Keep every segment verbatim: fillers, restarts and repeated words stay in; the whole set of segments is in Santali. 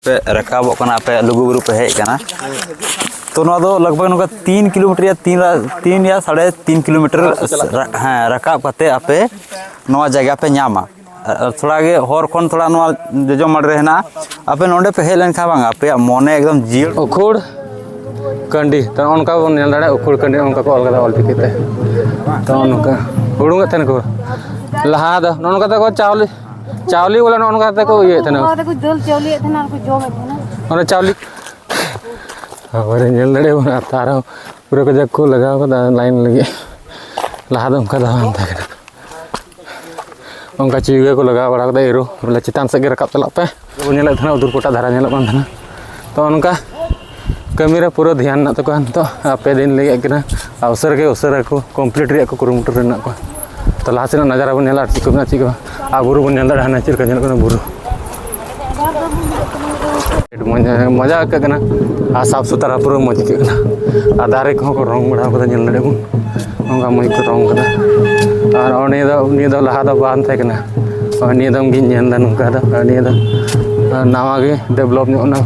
ᱯᱮ ᱨᱟᱠᱟᱵᱚᱜ ᱠᱟᱱᱟ, ᱟᱯᱮ ᱞᱩᱜᱩᱵᱩᱨᱩ ᱯᱮ ᱦᱮᱡ ᱟᱠᱟᱱᱟ, ᱛᱚ ᱱᱚᱣᱟ ᱫᱚ ᱞᱟᱜᱽ ᱵᱷᱟᱜᱽ ᱱᱚᱝᱠᱟ ᱛᱤᱱ ᱠᱤᱞᱳᱢᱤᱴᱟᱨ ᱭᱟ ᱛᱤᱱ ᱨᱟ-, ᱛᱤᱱ ᱭᱟ ᱥᱟᱲᱮ ᱛᱤᱱ ᱠᱤᱞᱳᱢᱤᱴᱟᱨ ᱨᱟ-, ᱦᱮᱸ, ᱨᱟᱠᱟᱵ ᱠᱟᱛᱮ ᱟᱯᱮ ᱱᱚᱣᱟ ᱡᱟᱭᱜᱟ ᱯᱮ ᱧᱟᱢᱟ᱾ ᱟᱨ ᱛᱷᱚᱲᱟ ᱜᱮ ᱦᱚᱨ ᱠᱷᱚᱱ ᱛᱷᱚᱲᱟ ᱱᱚᱣᱟ ᱡᱚᱡᱚᱢ ᱟᱲᱮ ᱨᱮ ᱦᱮᱱᱟᱜᱼᱟ᱾ ᱟᱯᱮ ᱱᱚᱸᱰᱮ ᱯᱮ ᱦᱮᱡ ᱞᱮᱱᱠᱷᱟᱱ ᱵᱟᱝ, ᱟᱯᱮᱭᱟᱜ ᱢᱚᱱᱮ ᱮᱠᱫᱚᱢ ᱡᱤᱭᱟᱹᱲ᱾ ᱩᱠᱷᱩᱲ ᱠᱟᱹᱱᱰᱤ, ᱛᱚ ᱚᱱᱠᱟ ᱵᱚᱱ ᱧᱮᱞ ᱫᱟᱲᱮᱭᱟᱜᱼᱟ, ᱩᱠᱷᱩᱲ ᱠᱟᱹᱱᱰᱤ ᱚᱱᱠᱟ ᱠᱚ ᱚᱞ ᱠᱟᱫᱟ ᱚᱞ ᱪᱤᱠᱤ ᱛᱮ᱾ ᱛᱚ ᱱᱚᱝᱠᱟ ᱦᱩᱲᱩᱝ ᱮᱫ ᱛᱟᱦᱮᱱ ᱠᱚ ᱞᱟᱦᱟ ᱫᱚ ᱱᱚᱜᱼᱚ ᱱᱚᱝᱠᱟ ᱛᱮᱠᱚ ᱪᱟᱣᱞᱮ ᱪᱟᱣᱞᱮ ᱵᱚᱞᱮ ᱱᱚᱜᱼᱚ ᱱᱚᱝᱠᱟ ᱠᱟᱛᱮ ᱠᱚ ᱤᱭᱟᱹᱭᱮᱫ ᱛᱟᱦᱮᱱᱟ᱾ ᱱᱚᱣᱟ ᱛᱮᱠᱚ ᱫᱟᱹᱞ ᱪᱟᱣᱞᱮᱭᱮᱫ ᱛᱟᱦᱮᱱᱟ ᱟᱨ ᱠᱚ ᱡᱚᱢᱮᱫ ᱛᱟᱦᱮᱱᱟ᱾ ᱚᱱᱟ ᱪᱟᱣᱞᱮ ᱟᱵᱟᱨ ᱧᱮᱞ ᱫᱟᱲᱮᱭᱟᱜ ᱵᱚᱱ ᱟᱨ ᱛᱟᱨᱦᱚᱸ ᱯᱩᱨᱟᱹ ᱠᱟᱡᱟᱠ ᱠᱚ ᱞᱟᱜᱟᱣ ᱠᱟᱫᱟ ᱞᱟᱭᱤᱱ ᱞᱟᱹᱜᱤᱫ᱾ ᱞᱟᱦᱟ ᱫᱚ ᱚᱱᱠᱟ ᱫᱚ ᱵᱟᱝ ᱛᱟᱦᱮᱸ ᱠᱟᱱᱟ᱾ ᱚᱱᱠᱟ ᱪᱤᱣᱜᱟᱹ ᱠᱚ ᱞᱟᱜᱟᱣ ᱵᱟᱲᱟ ᱠᱟᱫᱟ ᱮᱨᱳ, ᱵᱚᱞᱮ ᱪᱮᱛᱟᱱ ᱥᱮᱫ ᱜᱮ ᱨᱟᱠᱟᱵ ᱪᱟᱞᱟᱜ ᱯᱮ᱾ ᱵᱚᱱ ᱧᱮᱞᱮᱫ ᱛᱟᱦᱮᱱᱟ ᱩᱫᱩᱨ ᱠᱚᱴᱟ ᱫᱷᱟᱨᱟ ᱧᱮᱞᱚᱜ ᱠᱟᱱ ᱛᱟᱦᱮᱱᱟ᱾ ᱛᱚ ᱚᱱᱠᱟ ᱠᱟᱹᱢᱤ ᱨᱮ ᱯᱩᱨᱟᱹ ᱫᱷᱮᱭᱟᱱ ᱢᱮᱱᱟᱜ ᱛᱟᱠᱚᱣᱟ ᱱᱤᱛᱚᱜ᱾ ᱟᱨ ᱯᱮ ᱫᱤᱱ ᱞᱟᱹᱜᱤᱫ ᱠᱟᱱᱟ᱾ ᱟᱨ ᱩᱥᱟᱹᱨᱟ ᱜᱮ ᱩᱥᱟᱹᱨᱟ ᱠᱚ ᱠᱚᱢᱯᱞᱤᱴ ᱨᱮᱭᱟᱜ ᱠᱚ ᱠᱩᱨᱩᱢᱩᱴᱩ ᱨᱮ ᱢᱮᱱᱟᱜ ᱠᱚᱣᱟ᱾ ᱛᱚ ᱞᱟᱦᱟ ᱥᱮᱱᱟᱜ ᱱᱟᱡᱟᱨᱟ ᱵᱚᱱ ᱧᱮᱞᱟ ᱟᱨ ᱪᱮᱫ ᱠᱚ ᱢᱮᱱᱟᱜᱼᱟ ᱪᱮᱫ ᱠᱚ ᱵᱟᱝ᱾ ᱟᱨ ᱵᱩᱨᱩ ᱵᱚᱱ ᱧᱮᱞ ᱫᱟᱲᱮᱭᱟᱜᱼᱟ ᱦᱟᱱᱮ ᱪᱮᱫ ᱞᱮᱠᱟ ᱧᱮᱞᱚᱜ ᱠᱟᱱᱟ ᱵᱩᱨᱩ᱾ ᱢᱚᱡᱟ, ᱢᱚᱡᱟ ᱟᱹᱭᱠᱟᱹᱜ ᱠᱟᱱᱟ᱾ ᱟᱨ ᱥᱟᱯᱷ ᱥᱩᱛᱨᱟ ᱯᱩᱨᱟᱹ ᱢᱚᱡᱽ ᱟᱹᱭᱠᱟᱹᱜ ᱠᱟᱱᱟ᱾ ᱟᱨ ᱫᱟᱨᱮ ᱠᱚᱦᱚᱸ ᱠᱚ ᱨᱚᱝ ᱵᱟᱲᱟ ᱠᱟᱫᱟ, ᱧᱮᱞ ᱫᱟᱲᱮᱭᱟᱜ ᱵᱚᱱ᱾ ᱱᱚᱝᱠᱟ ᱢᱚᱡᱽ ᱠᱚ ᱨᱚᱝ ᱠᱟᱫᱟ᱾ ᱟᱨ ᱩᱱᱤ ᱫᱚ, ᱩᱱᱤ ᱫᱚ ᱞᱟᱦᱟ ᱫᱚ ᱵᱟᱝ ᱛᱟᱦᱮᱸ ᱠᱟᱱᱟ᱾ ᱱᱚᱜᱼᱚᱭ ᱱᱤᱭᱟᱹ ᱫᱚᱢ ᱜᱤᱧ ᱧᱮᱞ ᱮᱫᱟ ᱱᱚᱝᱠᱟ ᱫᱚ᱾ ᱟᱨ ᱱᱤᱭᱟᱹ ᱫᱚ ᱱᱟᱣᱟ ᱜᱮ ᱰᱮᱵᱷᱞᱚᱯ ᱧᱚᱜ ᱮᱱᱟ᱾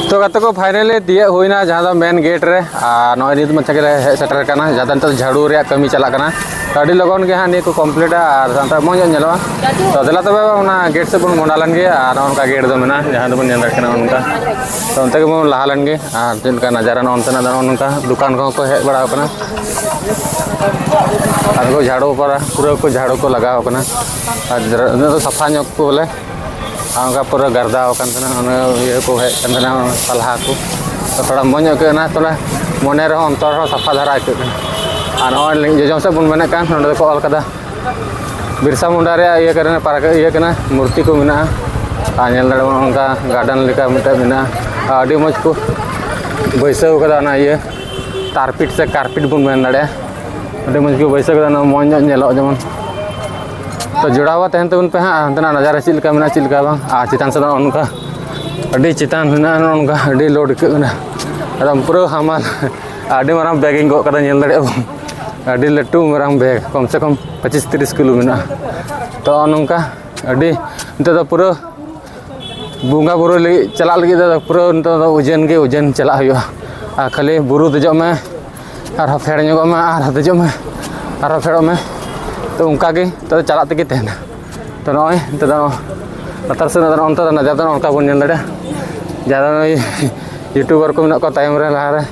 ᱛᱚ ᱜᱟᱛᱮ ᱠᱚ, ᱯᱷᱟᱭᱱᱟᱞᱤ ᱛᱤᱭᱟᱹᱜ ᱦᱩᱭᱱᱟ ᱡᱟᱦᱟᱸ ᱫᱚ ᱢᱮᱱ ᱜᱮᱴ ᱨᱮ᱾ ᱟᱨ ᱱᱚᱜᱼᱚᱭ ᱱᱤᱛ ᱢᱟᱪᱷᱟ ᱜᱮᱞᱮ ᱦᱮᱡ ᱥᱮᱴᱮᱨ ᱠᱟᱱᱟ, ᱡᱟᱦᱟᱸ ᱫᱚ ᱱᱤᱛᱚᱜ ᱡᱷᱟᱲᱩ ᱨᱮᱭᱟᱜ ᱠᱟᱹᱢᱤ ᱪᱟᱞᱟᱜ ᱠᱟᱱᱟ᱾ ᱛᱚ ᱟᱹᱰᱤ ᱞᱚᱜᱚᱱ ᱜᱮ ᱦᱟᱸᱜ ᱱᱤᱭᱟᱹ ᱠᱚ ᱠᱚᱢᱯᱞᱤᱴᱟ ᱟᱨ ᱥᱟᱶᱛᱮ ᱢᱚᱡᱽ ᱧᱚᱜ ᱧᱮᱞᱚᱜᱼᱟ᱾ ᱛᱚ ᱫᱮᱞᱟ ᱛᱚᱵᱮ ᱚᱱᱟ ᱜᱮᱴ ᱥᱮᱫ ᱵᱚᱱ ᱢᱚᱦᱰᱟ ᱞᱮᱱ ᱜᱮ᱾ ᱟᱨ ᱱᱚᱜᱼᱚ ᱱᱚᱝᱠᱟ ᱜᱮᱴ ᱫᱚ ᱢᱮᱱᱟᱜᱼᱟ, ᱡᱟᱦᱟᱸ ᱫᱚᱵᱚᱱ ᱧᱮᱞ ᱫᱟᱲᱮᱭᱟᱜ ᱠᱟᱱᱟ ᱱᱚᱜᱼᱚ ᱱᱚᱝᱠᱟ᱾ ᱛᱚ ᱚᱱᱛᱮ ᱜᱮᱵᱚᱱ ᱞᱟᱦᱟ ᱞᱮᱱ ᱜᱮ᱾ ᱟᱨ ᱪᱮᱫ ᱞᱮᱠᱟ ᱱᱟᱡᱟᱨᱟ ᱱᱚᱜᱼᱚ ᱱᱚᱱᱛᱮᱱᱟᱜ ᱫᱚ ᱱᱚᱜᱼᱚ ᱱᱚᱝᱠᱟ ᱫᱚᱠᱟᱱ ᱠᱚᱦᱚᱸ ᱠᱚ ᱦᱮᱡ ᱵᱟᱲᱟ ᱟᱠᱟᱱᱟ᱾ ᱟᱨ ᱠᱚ ᱡᱷᱟᱲᱩ ᱯᱟᱨᱟ, ᱯᱩᱨᱟᱹ ᱠᱚ ᱡᱷᱟᱲᱩ ᱠᱚ ᱞᱟᱜᱟᱣ ᱟᱠᱟᱱᱟ᱾ ᱟᱨ ᱡᱟᱨᱟ-, ᱩᱱᱟᱹᱜ ᱫᱚ ᱥᱟᱯᱷᱟ ᱧᱚᱜ ᱠᱚ ᱵᱚᱞᱮ᱾ ᱟᱨ ᱚᱱᱠᱟ ᱯᱩᱨᱟᱹ ᱜᱟᱨᱫᱟᱣ ᱟᱠᱟᱱ ᱛᱟᱦᱮᱱᱟ, ᱚᱱᱟ ᱤᱭᱟᱹ ᱠᱚ ᱦᱮᱡ ᱠᱟᱱ ᱛᱟᱦᱮᱱᱟ, ᱚᱱᱟ ᱯᱟᱞᱦᱟ ᱠᱚ᱾ ᱛᱚ ᱛᱷᱚᱲᱟ ᱢᱚᱡᱽ ᱧᱚᱜ ᱟᱹᱭᱠᱟᱹᱜ ᱠᱟᱱᱟ, ᱛᱷᱚᱲᱟ ᱢᱚᱱᱮ ᱨᱮᱦᱚᱸ ᱚᱱᱛᱚᱨ ᱨᱮᱦᱚᱸ ᱥᱟᱯᱷᱟ ᱫᱷᱟᱨᱟ ᱟᱹᱭᱠᱟᱹᱜ ᱠᱟᱱᱟ᱾ ᱟᱨ ᱱᱚᱜᱼᱚᱭ ᱡᱚᱡᱚᱢ ᱥᱮᱫ ᱵᱚᱱ ᱢᱮᱱᱮᱫ ᱠᱟᱱ, ᱱᱚᱸᱰᱮ ᱫᱚᱠᱚ ᱚᱞ ᱠᱟᱫᱟ ᱵᱤᱨᱥᱟ ᱢᱩᱱᱰᱟ ᱨᱮᱭᱟᱜ ᱤᱭᱟᱹ ᱠᱟᱱᱟ, ᱯᱟᱨᱠ ᱤᱭᱟᱹ ᱠᱟᱱᱟ, ᱢᱩᱨᱛᱤ ᱠᱚ ᱢᱮᱱᱟᱜᱼᱟ᱾ ᱟᱨ ᱧᱮᱞ ᱫᱟᱲᱮᱭᱟᱜ ᱵᱚᱱ ᱚᱱᱠᱟ ᱜᱟᱨᱰᱮᱱ ᱞᱮᱠᱟ ᱢᱤᱫᱴᱮᱱ ᱢᱮᱱᱟᱜᱼᱟ᱾ ᱟᱨ ᱟᱹᱰᱤ ᱢᱚᱡᱽ ᱠᱚ ᱵᱟᱹᱭᱥᱟᱹᱣ ᱠᱟᱫᱟ ᱚᱱᱟ ᱤᱭᱟᱹ ᱛᱟᱨᱯᱤᱴ ᱥᱮ ᱠᱟᱨᱯᱤᱴ ᱵᱚᱱ ᱢᱮᱱ ᱫᱟᱲᱮᱭᱟᱜᱼᱟ᱾ ᱟᱹᱰᱤ ᱢᱚᱡᱽ ᱠᱚ ᱵᱟᱹᱭᱥᱟᱹᱣ ᱠᱟᱫᱟ, ᱚᱱᱟ ᱢᱚᱡᱽ ᱧᱚᱜ ᱧᱮᱞᱚᱜ ᱡᱮᱢᱚᱱ᱾ ᱛᱚ ᱡᱚᱲᱟᱣ ᱛᱟᱦᱮᱱ ᱛᱟᱵᱚᱱ ᱯᱮ ᱦᱟᱸᱜ, ᱦᱟᱱᱛᱮᱱᱟᱜ ᱱᱟᱡᱟᱨᱟ ᱪᱮᱫ ᱞᱮᱠᱟ ᱢᱮᱱᱟᱜᱼᱟ ᱪᱮᱫ ᱞᱮᱠᱟ ᱵᱟᱝ᱾ ᱟᱨ ᱪᱮᱛᱟᱱ ᱥᱮᱫ ᱫᱚ ᱱᱚᱜᱼᱚ ᱱᱚᱝᱠᱟ ᱟᱹᱰᱤ ᱪᱮᱛᱟᱱ ᱢᱮᱱᱟᱜᱼᱟ, ᱱᱚᱜᱼᱚ ᱱᱚᱝᱠᱟ ᱟᱹᱰᱤ ᱞᱳᱰ ᱟᱹᱭᱠᱟᱹᱜ ᱠᱟᱱᱟ᱾ ᱮᱠᱫᱚᱢ ᱯᱩᱨᱟᱹ ᱦᱟᱢᱟᱞ, ᱟᱹᱰᱤ ᱢᱟᱨᱟᱝ ᱵᱮᱜᱽ ᱤᱧ ᱜᱚᱜ ᱠᱟᱫᱟ, ᱧᱮᱞ ᱫᱟᱲᱮᱭᱟᱜᱼᱟ ᱵᱚᱱ᱾ ᱟᱹᱰᱤ ᱞᱟᱹᱴᱩ ᱢᱟᱨᱟᱝ ᱵᱮᱜᱽ, ᱠᱚᱢ ᱥᱮ ᱠᱚᱢ ᱯᱚᱸᱪᱤᱥ ᱛᱤᱨᱤᱥ ᱠᱤᱞᱳ ᱢᱮᱱᱟᱜᱼᱟ᱾ ᱛᱚ ᱱᱚᱝᱠᱟ ᱟᱹᱰᱤ, ᱱᱤᱛᱚᱜ ᱫᱚ ᱯᱩᱨᱟᱹ ᱵᱚᱸᱜᱟ ᱵᱩᱨᱩ ᱞᱟᱹᱜᱤᱫ ᱪᱟᱞᱟᱜ ᱞᱟᱹᱜᱤᱫ ᱫᱚ ᱯᱩᱨᱟᱹ ᱱᱤᱛᱚᱜ ᱫᱚ ᱩᱡᱟᱹᱱ ᱜᱮ ᱩᱡᱟᱹᱱ ᱪᱟᱞᱟᱜ ᱦᱩᱭᱩᱜᱼᱟ᱾ ᱟᱨ ᱠᱷᱟᱹᱞᱤ ᱵᱩᱨᱩ ᱫᱮᱡᱚᱜ ᱢᱮ, ᱟᱨᱦᱚᱸ ᱯᱷᱮᱰ ᱧᱚᱜᱚᱜ ᱢᱮ, ᱟᱨᱦᱚᱸ ᱫᱮᱡᱚᱜ ᱢᱮ, ᱟᱨᱦᱚᱸ ᱯᱷᱮᱰᱚᱜ ᱢᱮ᱾ ᱛᱚ ᱚᱱᱠᱟ ᱜᱮ ᱱᱤᱛᱚᱜ ᱫᱚ ᱪᱟᱞᱟᱜ ᱛᱮᱜᱮ ᱛᱟᱦᱮᱱᱟ᱾ ᱛᱚ ᱱᱚᱜᱼᱚᱭ ᱱᱤᱛᱚᱜ ᱫᱚ ᱞᱟᱛᱟᱨ ᱥᱮᱫ ᱫᱚ ᱱᱚᱜᱼᱚ ᱱᱚᱱᱛᱮ ᱫᱚ ᱱᱟᱡᱟᱨ ᱫᱚ ᱱᱚᱝᱠᱟ ᱵᱚᱱ ᱧᱮᱞ ᱫᱟᱲᱮᱭᱟᱜᱼᱟ᱾ ᱡᱟᱦᱟᱸ ᱫᱚ ᱱᱩᱭ ᱤᱭᱩᱴᱩᱵᱟᱨ ᱠᱚ ᱢᱮᱱᱟᱜ ᱠᱚᱣᱟ ᱛᱟᱭᱚᱢ ᱨᱮ, ᱞᱟᱦᱟ ᱨᱮ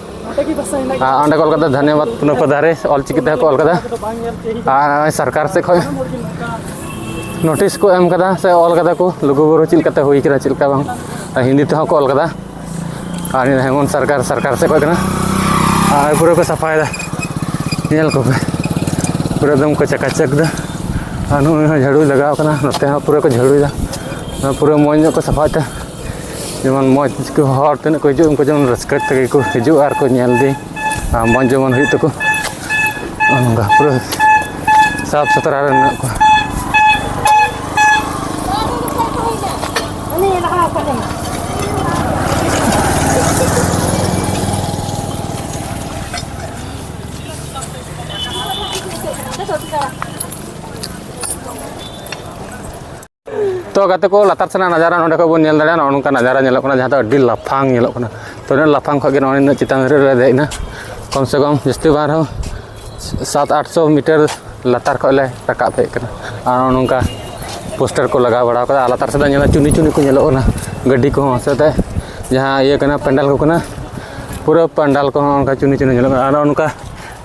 ᱟᱨ ᱚᱸᱰᱮ ᱠᱚ ᱚᱞ ᱠᱟᱫᱟ ᱫᱷᱚᱱᱭᱚᱵᱟᱫ ᱯᱩᱱᱟᱹᱯᱟᱫᱷᱟᱨᱮ, ᱚᱞ ᱪᱤᱠᱤ ᱛᱮᱦᱚᱸ ᱠᱚ ᱚᱞ ᱠᱟᱫᱟ᱾ ᱟᱨ ᱱᱚᱜᱼᱚᱭ ᱥᱚᱨᱠᱟᱨ ᱥᱮᱫ ᱠᱷᱚᱱ ᱱᱳᱴᱤᱥ ᱠᱚ ᱮᱢ ᱠᱟᱫᱟ ᱥᱮ ᱚᱞ ᱠᱟᱫᱟ ᱠᱚ, ᱞᱩᱜᱩᱵᱩᱨᱩ ᱪᱮᱫ ᱞᱮᱠᱟᱛᱮ ᱦᱩᱭ ᱠᱟᱱᱟ, ᱪᱮᱫ ᱞᱮᱠᱟ ᱵᱟᱝ, ᱟᱨ ᱦᱤᱱᱫᱤ ᱛᱮᱦᱚᱸ ᱠᱚ ᱚᱞ ᱠᱟᱫᱟ᱾ ᱟᱨ ᱱᱤᱭᱟᱹ ᱦᱮᱢᱚᱱᱛ ᱥᱚᱨᱠᱟᱨ, ᱥᱚᱨᱠᱟᱨ ᱥᱮᱫ ᱠᱷᱚᱱ ᱠᱟᱱᱟ᱾ ᱟᱨ ᱯᱩᱨᱟᱹ ᱠᱚ ᱥᱟᱯᱷᱟᱭᱮᱫᱟ, ᱧᱮᱞ ᱠᱚᱯᱮ, ᱯᱩᱨᱟᱹ ᱮᱠᱫᱚᱢ ᱠᱚ ᱪᱟᱠᱟᱪᱟᱠ ᱫᱟ᱾ ᱟᱨ ᱱᱩᱜᱼᱩᱭ ᱦᱚᱸ ᱡᱷᱟᱹᱲᱩᱭ ᱞᱟᱜᱟᱣ ᱠᱟᱱᱟ, ᱱᱚᱛᱮ ᱦᱚᱸ ᱯᱩᱨᱟᱹ ᱠᱚ ᱡᱷᱟᱹᱲᱩᱭᱮᱫᱟ᱾ ᱱᱚᱣᱟ ᱯᱩᱨᱟᱹ ᱢᱚᱡᱽ ᱧᱚᱜ ᱠᱚ ᱥᱟᱯᱷᱟᱭᱮᱫ ᱛᱮ, ᱡᱮᱢᱚᱱ ᱢᱚᱡᱽ ᱠᱚ ᱦᱚᱲ ᱛᱤᱱᱟᱹᱜ ᱠᱚ ᱦᱤᱡᱩᱜ, ᱩᱱᱠᱩ ᱡᱮᱢᱚᱱ ᱨᱟᱹᱥᱠᱟᱹ ᱛᱮᱜᱮ ᱠᱚ ᱦᱤᱡᱩᱜ ᱟᱨ ᱠᱚ ᱧᱮᱞ ᱤᱫᱤ, ᱟᱨ ᱢᱚᱡᱽ ᱡᱮᱢᱚᱱ ᱦᱩᱭᱩᱜ ᱛᱟᱠᱚ᱾ ᱱᱚᱜᱼᱚ ᱱᱚᱝᱠᱟ ᱯᱩᱨᱟᱹ ᱥᱟᱯᱷ ᱥᱩᱛᱨᱟ ᱨᱮ ᱢᱮᱱᱟᱜ ᱠᱚᱣᱟ᱾ ᱛᱚ ᱜᱟᱛᱮ ᱠᱚ, ᱞᱟᱛᱟᱨ ᱥᱮᱱᱟᱜ ᱱᱟᱡᱟᱨᱟ ᱱᱚᱸᱰᱮ ᱠᱷᱚᱡ ᱵᱚᱱ ᱧᱮᱞ ᱫᱟᱲᱮᱭᱟᱜᱼᱟ᱾ ᱱᱚᱜᱼᱚ ᱱᱚᱝᱠᱟ ᱱᱟᱡᱟᱨᱟ ᱧᱮᱞᱚᱜ ᱠᱟᱱᱟ, ᱡᱟᱦᱟᱸ ᱫᱚ ᱟᱹᱰᱤ ᱞᱟᱯᱷᱟᱝ ᱧᱮᱞᱚᱜ ᱠᱟᱱᱟ᱾ ᱛᱚ ᱩᱱᱟᱹᱜ ᱞᱟᱯᱷᱟᱝ ᱠᱷᱚᱡ ᱜᱮ ᱱᱚᱜᱼᱚᱭ ᱱᱤᱱᱟᱹᱜ ᱪᱮᱛᱟᱱ ᱫᱷᱟᱹᱨᱤᱡ ᱞᱮ ᱫᱮᱡ ᱮᱱᱟ᱾ ᱠᱚᱢ ᱥᱮ ᱠᱚᱢ ᱡᱟᱹᱥᱛᱤ ᱵᱟᱝ ᱨᱮᱦᱚᱸ ᱥᱟᱛ ᱟᱴᱥᱚ ᱢᱤᱴᱟᱨ ᱞᱟᱛᱟᱨ ᱠᱷᱚᱡ ᱞᱮ ᱨᱟᱠᱟᱵ ᱦᱮᱡ ᱠᱟᱱᱟ᱾ ᱟᱨ ᱱᱚᱜᱼᱚ ᱱᱚᱝᱠᱟ ᱯᱳᱥᱴᱟᱨ ᱠᱚ ᱞᱟᱜᱟᱣ ᱵᱟᱲᱟ ᱠᱟᱫᱟ᱾ ᱟᱨ ᱞᱟᱛᱟᱨ ᱥᱮᱫ ᱫᱚ ᱧᱮᱞᱟ ᱪᱩᱱᱤ ᱪᱩᱱᱤ ᱠᱚ ᱧᱮᱞᱚᱜ ᱠᱟᱱᱟ, ᱜᱟᱹᱰᱤ ᱠᱚᱦᱚᱸ ᱥᱟᱶᱛᱮ ᱡᱟᱦᱟᱸ ᱤᱭᱟᱹ ᱠᱟᱱᱟ ᱯᱟᱱᱰᱟᱞ ᱠᱚ ᱠᱟᱱᱟ, ᱯᱩᱨᱟᱹ ᱯᱟᱱᱰᱟᱞ ᱠᱚᱦᱚᱸ ᱚᱱᱠᱟ ᱪᱩᱱᱤ ᱪᱩᱱᱤ ᱧᱮᱞᱚᱜ ᱠᱟᱱᱟ᱾ ᱟᱨ ᱱᱚᱜᱼᱚ ᱱᱚᱝᱠᱟ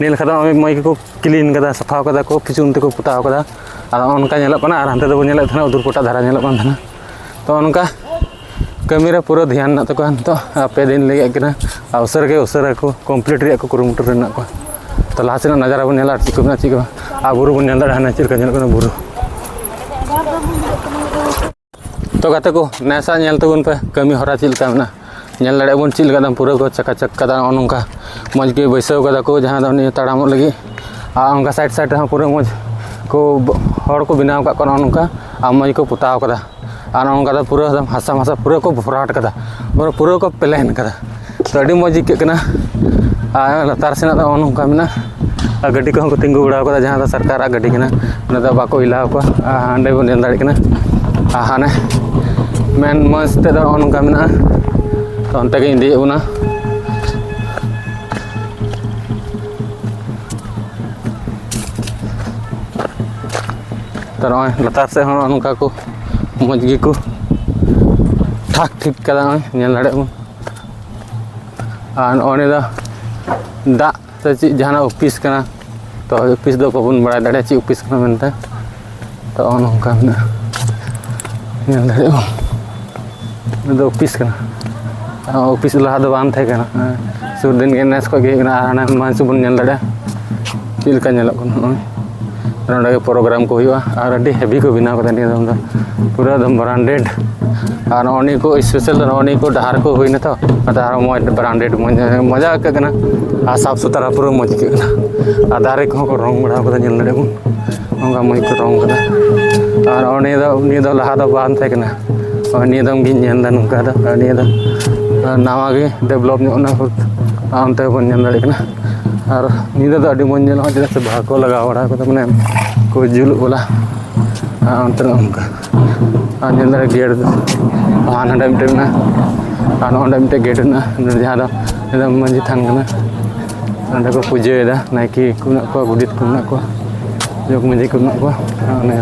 ᱧᱮᱞ ᱠᱷᱟᱱ ᱫᱚ ᱢᱚᱡᱽ ᱜᱮᱠᱚ ᱠᱞᱤᱱ ᱠᱟᱫᱟ, ᱥᱟᱯᱷᱟ ᱠᱟᱫᱟ ᱠᱚ, ᱯᱤᱪᱷᱩᱱ ᱛᱮᱠᱚ ᱯᱚᱛᱟᱣ ᱠᱟᱫᱟ᱾ ᱟᱨ ᱱᱚᱜᱼᱚ ᱱᱚᱝᱠᱟ ᱧᱮᱞᱚᱜ ᱠᱟᱱᱟ᱾ ᱟᱨ ᱦᱟᱱᱛᱮ ᱫᱚᱵᱚᱱ ᱧᱮᱞᱮᱫ ᱛᱟᱦᱮᱱᱟ ᱩᱫᱩᱨ ᱯᱚᱴᱟ ᱫᱷᱟᱨᱟ ᱧᱮᱞᱚᱜ ᱠᱟᱱ ᱛᱟᱦᱮᱱᱟ᱾ ᱛᱚ ᱱᱚᱝᱠᱟ ᱠᱟᱹᱢᱤ ᱨᱮ ᱯᱩᱨᱟᱹ ᱫᱷᱮᱭᱟᱱ ᱢᱮᱱᱟᱜ ᱛᱟᱠᱚᱣᱟ ᱱᱤᱛᱚᱜ, ᱟᱨ ᱯᱮ ᱫᱤᱱ ᱞᱟᱹᱜᱤᱫ ᱠᱟᱱᱟ᱾ ᱟᱨ ᱩᱥᱟᱹᱨᱟ ᱜᱮ ᱩᱥᱟᱹᱨᱟ ᱠᱚ ᱠᱚᱢᱯᱞᱤᱴ ᱨᱮᱭᱟᱜ ᱠᱚ ᱠᱩᱨᱩᱢᱩᱴᱩ ᱨᱮ ᱢᱮᱱᱟᱜ ᱠᱚᱣᱟ᱾ ᱛᱚ ᱞᱟᱦᱟ ᱥᱮᱱᱟᱜ ᱱᱟᱡᱟᱨᱟ ᱵᱚᱱ ᱧᱮᱞᱟ ᱟᱨ ᱪᱮᱫ ᱠᱚ ᱢᱮᱱᱟᱜᱼᱟ, ᱪᱮᱫ ᱠᱚ ᱵᱟᱝ᱾ ᱟᱨ ᱵᱩᱨᱩ ᱵᱚᱱ ᱧᱮᱞ ᱫᱟᱲᱮᱭᱟᱜᱼᱟ, ᱦᱟᱱᱮ ᱪᱮᱫ ᱞᱮᱠᱟ ᱧᱮᱞᱚᱜ ᱠᱟᱱᱟ ᱵᱩᱨᱩ᱾ ᱛᱚ ᱜᱟᱛᱮ ᱠᱚ, ᱱᱮᱥᱟ ᱧᱮᱞ ᱛᱟᱵᱚᱱ ᱯᱮ ᱠᱟᱹᱢᱤ ᱦᱚᱨᱟ ᱪᱮᱫ ᱞᱮᱠᱟ ᱢᱮᱱᱟᱜᱼᱟ᱾ ᱧᱮᱞ ᱫᱟᱲᱮᱭᱟᱜ ᱵᱚᱱ ᱪᱮᱫ ᱞᱮᱠᱟ ᱮᱠᱫᱚᱢ ᱯᱩᱨᱟᱹ ᱠᱚ ᱪᱟᱠᱟ ᱪᱟᱠ ᱠᱟᱫᱟ᱾ ᱱᱚᱜᱼᱚ ᱱᱚᱝᱠᱟ ᱢᱚᱡᱽ ᱜᱮ ᱵᱟᱹᱭᱥᱟᱹᱣ ᱠᱟᱫᱟ ᱠᱚ, ᱡᱟᱦᱟᱸ ᱫᱚ ᱱᱤᱭᱟᱹ ᱛᱟᱲᱟᱢᱚᱜ ᱞᱟᱹᱜᱤᱫ᱾ ᱟᱨ ᱚᱱᱠᱟ ᱥᱟᱭᱤᱰ ᱥᱟᱭᱤᱰ ᱨᱮᱦᱚᱸ ᱯᱩᱨᱟᱹ ᱢᱚᱡᱽ ᱠᱚ ᱵ-, ᱦᱚᱲ ᱠᱚ ᱵᱮᱱᱟᱣ ᱟᱠᱟᱫ ᱠᱚᱣᱟ ᱱᱚᱜᱼᱚ ᱱᱚᱝᱠᱟ, ᱟᱨ ᱢᱚᱡᱽ ᱠᱚ ᱯᱚᱛᱟᱣ ᱠᱟᱫᱟ᱾ ᱟᱨ ᱱᱚᱜᱼᱚ ᱱᱚᱝᱠᱟ ᱫᱚ ᱯᱩᱨᱟᱹ ᱮᱠᱫᱚᱢ ᱦᱟᱥᱟ ᱢᱟᱥᱟ ᱯᱩᱨᱟᱹ ᱠᱚ ᱵᱷᱚᱨᱟᱴ ᱠᱟᱫᱟ, ᱯᱩᱨᱟᱹ, ᱯᱩᱨᱟᱹ ᱠᱚ ᱯᱞᱮᱱ ᱠᱟᱫᱟ᱾ ᱛᱚ ᱟᱹᱰᱤ ᱢᱚᱡᱽ ᱟᱹᱭᱠᱟᱹᱜ ᱠᱟᱱᱟ᱾ ᱟᱨ ᱞᱟᱛᱟᱨ ᱥᱮᱱᱟᱜ ᱫᱚ ᱱᱚᱜᱼᱚ ᱱᱚᱝᱠᱟ ᱢᱮᱱᱟᱜᱼᱟ᱾ ᱟᱨ ᱜᱟᱹᱰᱤ ᱠᱚᱦᱚᱸ ᱠᱚ ᱛᱤᱸᱜᱩ ᱵᱟᱲᱟ ᱠᱟᱫᱟ, ᱡᱟᱦᱟᱸ ᱫᱚ ᱥᱚᱨᱠᱟᱨᱟᱜ ᱜᱟᱹᱰᱤ ᱠᱟᱱᱟ, ᱚᱱᱟ ᱫᱚ ᱵᱟᱠᱚ ᱮᱞᱟᱣ ᱠᱚᱣᱟ᱾ ᱟᱨ ᱦᱟᱸᱰᱮ ᱵᱚᱱ ᱧᱮᱞ ᱫᱟᱲᱮᱭᱟᱜ ᱠᱟᱱᱟ, ᱟᱨ ᱦᱟᱱᱮ ᱢᱮᱱ ᱢᱚᱡᱽ ᱛᱮᱫᱚ ᱱᱚᱜᱼᱚ ᱱᱚᱝᱠᱟ ᱢᱮᱱᱟᱜᱼᱟ᱾ ᱛᱚ ᱚᱱᱛᱮ ᱜᱮᱧ ᱤᱫᱤᱭᱮᱫ ᱵᱚᱱᱟ᱾ ᱛᱚ ᱱᱚᱜᱼᱚᱭ ᱞᱟᱛᱟᱨ ᱥᱮᱫ ᱦᱚᱸ ᱱᱚᱜᱼᱚ ᱱᱚᱝᱠᱟ ᱠᱚ ᱢᱚᱡᱽ ᱜᱮᱠᱚ ᱴᱷᱟᱠ ᱴᱷᱤᱠ ᱠᱟᱫᱟ᱾ ᱱᱚᱜᱼᱚᱭ ᱧᱮᱞ ᱫᱟᱲᱮᱭᱟᱜ ᱵᱚᱱ᱾ ᱟᱨ ᱱᱚᱜᱼᱚ ᱱᱤᱭᱟᱹ ᱫᱚ ᱫᱟᱜ ᱥᱮ ᱪᱮᱫ ᱡᱟᱦᱟᱱᱟᱜ ᱚᱯᱷᱤᱥ ᱠᱟᱱᱟ᱾ ᱛᱚ ᱚᱯᱷᱤᱥ ᱫᱚ ᱵᱟᱵᱚᱱ ᱵᱟᱲᱟᱭ ᱫᱟᱲᱮᱭᱟᱜᱼᱟ ᱪᱮᱫ ᱚᱯᱷᱤᱥ ᱠᱟᱱᱟ ᱢᱮᱱᱛᱮ᱾ ᱛᱚ ᱱᱚᱜᱼᱚ ᱱᱚᱝᱠᱟ ᱢᱮᱱᱟᱜᱼᱟ, ᱧᱮᱞ ᱫᱟᱲᱮᱭᱟᱜ ᱵᱚᱱ᱾ ᱱᱚᱣᱟ ᱫᱚ ᱚᱯᱷᱤᱥ ᱠᱟᱱᱟ᱾ ᱚᱯᱷᱤᱥ ᱞᱟᱦᱟ ᱫᱚ ᱵᱟᱝ ᱛᱟᱦᱮᱸ ᱠᱟᱱᱟ᱾ ᱥᱩᱨ ᱫᱤᱱ ᱜᱮ ᱱᱮᱥ ᱠᱷᱚᱱ ᱜᱮ ᱦᱩᱭᱩᱜ ᱠᱟᱱᱟ᱾ ᱟᱨ ᱦᱟᱱᱟ ᱢᱟᱹᱱᱪᱤ ᱵᱚᱱ ᱧᱮᱞ ᱫᱟᱲᱮᱭᱟᱜᱼᱟ ᱪᱮᱫ ᱞᱮᱠᱟ ᱧᱮᱞᱚᱜ ᱠᱟᱱᱟ᱾ ᱱᱚᱜᱼᱚᱭ ᱱᱚᱰᱮ ᱜᱮ ᱯᱨᱳᱜᱨᱟᱢ ᱠᱚ ᱦᱩᱭᱩᱜᱼᱟ᱾ ᱟᱨ ᱟᱹᱰᱤ ᱦᱮᱵᱤ ᱠᱚ ᱵᱮᱱᱟᱣ ᱠᱟᱫᱟ ᱱᱤᱭᱟᱹ ᱫᱚᱢ ᱫᱚ, ᱯᱩᱨᱟᱹ ᱮᱠᱫᱚᱢ ᱵᱨᱟᱱᱰᱮᱰ᱾ ᱟᱨ ᱱᱚᱜᱼᱚ ᱱᱤᱭᱟᱹ ᱠᱚ ᱥᱯᱮᱥᱟᱞ ᱫᱚ ᱱᱚᱜᱼᱚ ᱱᱤᱭᱟᱹ ᱠᱚ ᱰᱟᱦᱟᱨ ᱠᱚ ᱦᱩᱭᱱᱟ ᱛᱚ, ᱚᱱᱟᱛᱮ ᱟᱨᱚ ᱢᱚᱡᱽ ᱵᱨᱟᱱᱰᱮᱰ ᱢᱚᱡᱽ ᱢᱚᱡᱟ ᱟᱹᱭᱠᱟᱹᱜ ᱠᱟᱱᱟ᱾ ᱟᱨ ᱥᱟᱯᱷ ᱥᱩᱛᱨᱟ ᱯᱩᱨᱟᱹ ᱢᱚᱡᱽ ᱟᱹᱭᱠᱟᱹᱜ ᱠᱟᱱᱟ᱾ ᱟᱨ ᱫᱟᱨᱮ ᱠᱚᱦᱚᱸ ᱠᱚ ᱨᱚᱝ ᱵᱟᱲᱟ ᱠᱟᱫᱟ, ᱧᱮᱞ ᱫᱟᱲᱮᱭᱟᱜ ᱵᱚᱱ᱾ ᱱᱚᱝᱠᱟ ᱢᱚᱡᱽ ᱠᱚ ᱨᱚᱝ ᱠᱟᱫᱟ᱾ ᱟᱨ ᱱᱚᱜᱼᱚ ᱱᱤᱭᱟᱹ ᱫᱚ, ᱱᱤᱭᱟᱹ ᱫᱚ ᱞᱟᱦᱟ ᱫᱚ ᱵᱟᱝ ᱛᱟᱦᱮᱸ ᱠᱟᱱᱟ᱾ ᱱᱚᱜᱼᱚᱭ ᱱᱤᱭᱟᱹ ᱫᱚᱢ ᱜᱤᱧ ᱧᱮᱞ ᱮᱫᱟ ᱱᱚᱝᱠᱟ ᱫᱚ᱾ ᱟᱨ ᱱᱤᱭᱟᱹ ᱫᱚ ᱱᱟᱣᱟ ᱜᱮ ᱰᱮᱵᱷᱞᱚᱯ ᱧᱚᱜ ᱮᱱᱟ, ᱚᱱᱛᱮ ᱵᱚᱱ ᱧᱮᱞ ᱫᱟᱲᱮᱭᱟᱜ ᱠᱟᱱᱟ᱾ ᱟᱨ ᱧᱤᱫᱟᱹ ᱫᱚ ᱟᱹᱰᱤ ᱢᱚᱡᱽ ᱧᱮᱞᱚᱜᱼᱟ, ᱪᱮᱫᱟᱜ ᱥᱮ ᱵᱟᱦᱟ ᱠᱚ ᱞᱟᱜᱟᱣ ᱵᱟᱲᱟ ᱠᱟᱫᱟ, ᱢᱟᱱᱮ ᱠᱚ ᱡᱩᱞᱩᱜ ᱵᱚᱞᱟ᱾ ᱟᱨ ᱚᱱᱛᱮ ᱨᱮ ᱚᱱᱠᱟ ᱟᱨ ᱧᱮᱞ ᱫᱟᱲᱮ ᱜᱮᱴ ᱫᱚ, ᱟᱨ ᱱᱚᱰᱮ ᱢᱤᱫᱴᱮᱱ ᱢᱮᱱᱟᱜᱼᱟ, ᱟᱨ ᱱᱚᱰᱮ ᱢᱤᱫᱴᱮᱱ ᱜᱮᱴ ᱢᱮᱱᱟᱜᱼᱟ, ᱡᱟᱦᱟᱸ ᱫᱚ ᱢᱟᱹᱡᱷᱤ ᱛᱷᱟᱱ ᱠᱟᱱᱟ᱾ ᱱᱚᱸᱰᱮ ᱠᱚ ᱯᱩᱡᱟᱹᱭᱮᱫᱟ, ᱱᱟᱭᱠᱮ ᱠᱚ ᱢᱮᱱᱟᱜ ᱠᱚᱣᱟ, ᱜᱚᱰᱮᱛ ᱠᱚ ᱢᱮᱱᱟᱜ ᱠᱚᱣᱟ, ᱡᱚᱜᱽ ᱢᱟᱹᱡᱷᱤ ᱠᱚ ᱢᱮᱱᱟᱜ ᱠᱚᱣᱟ᱾ ᱟᱨ ᱚᱱᱮ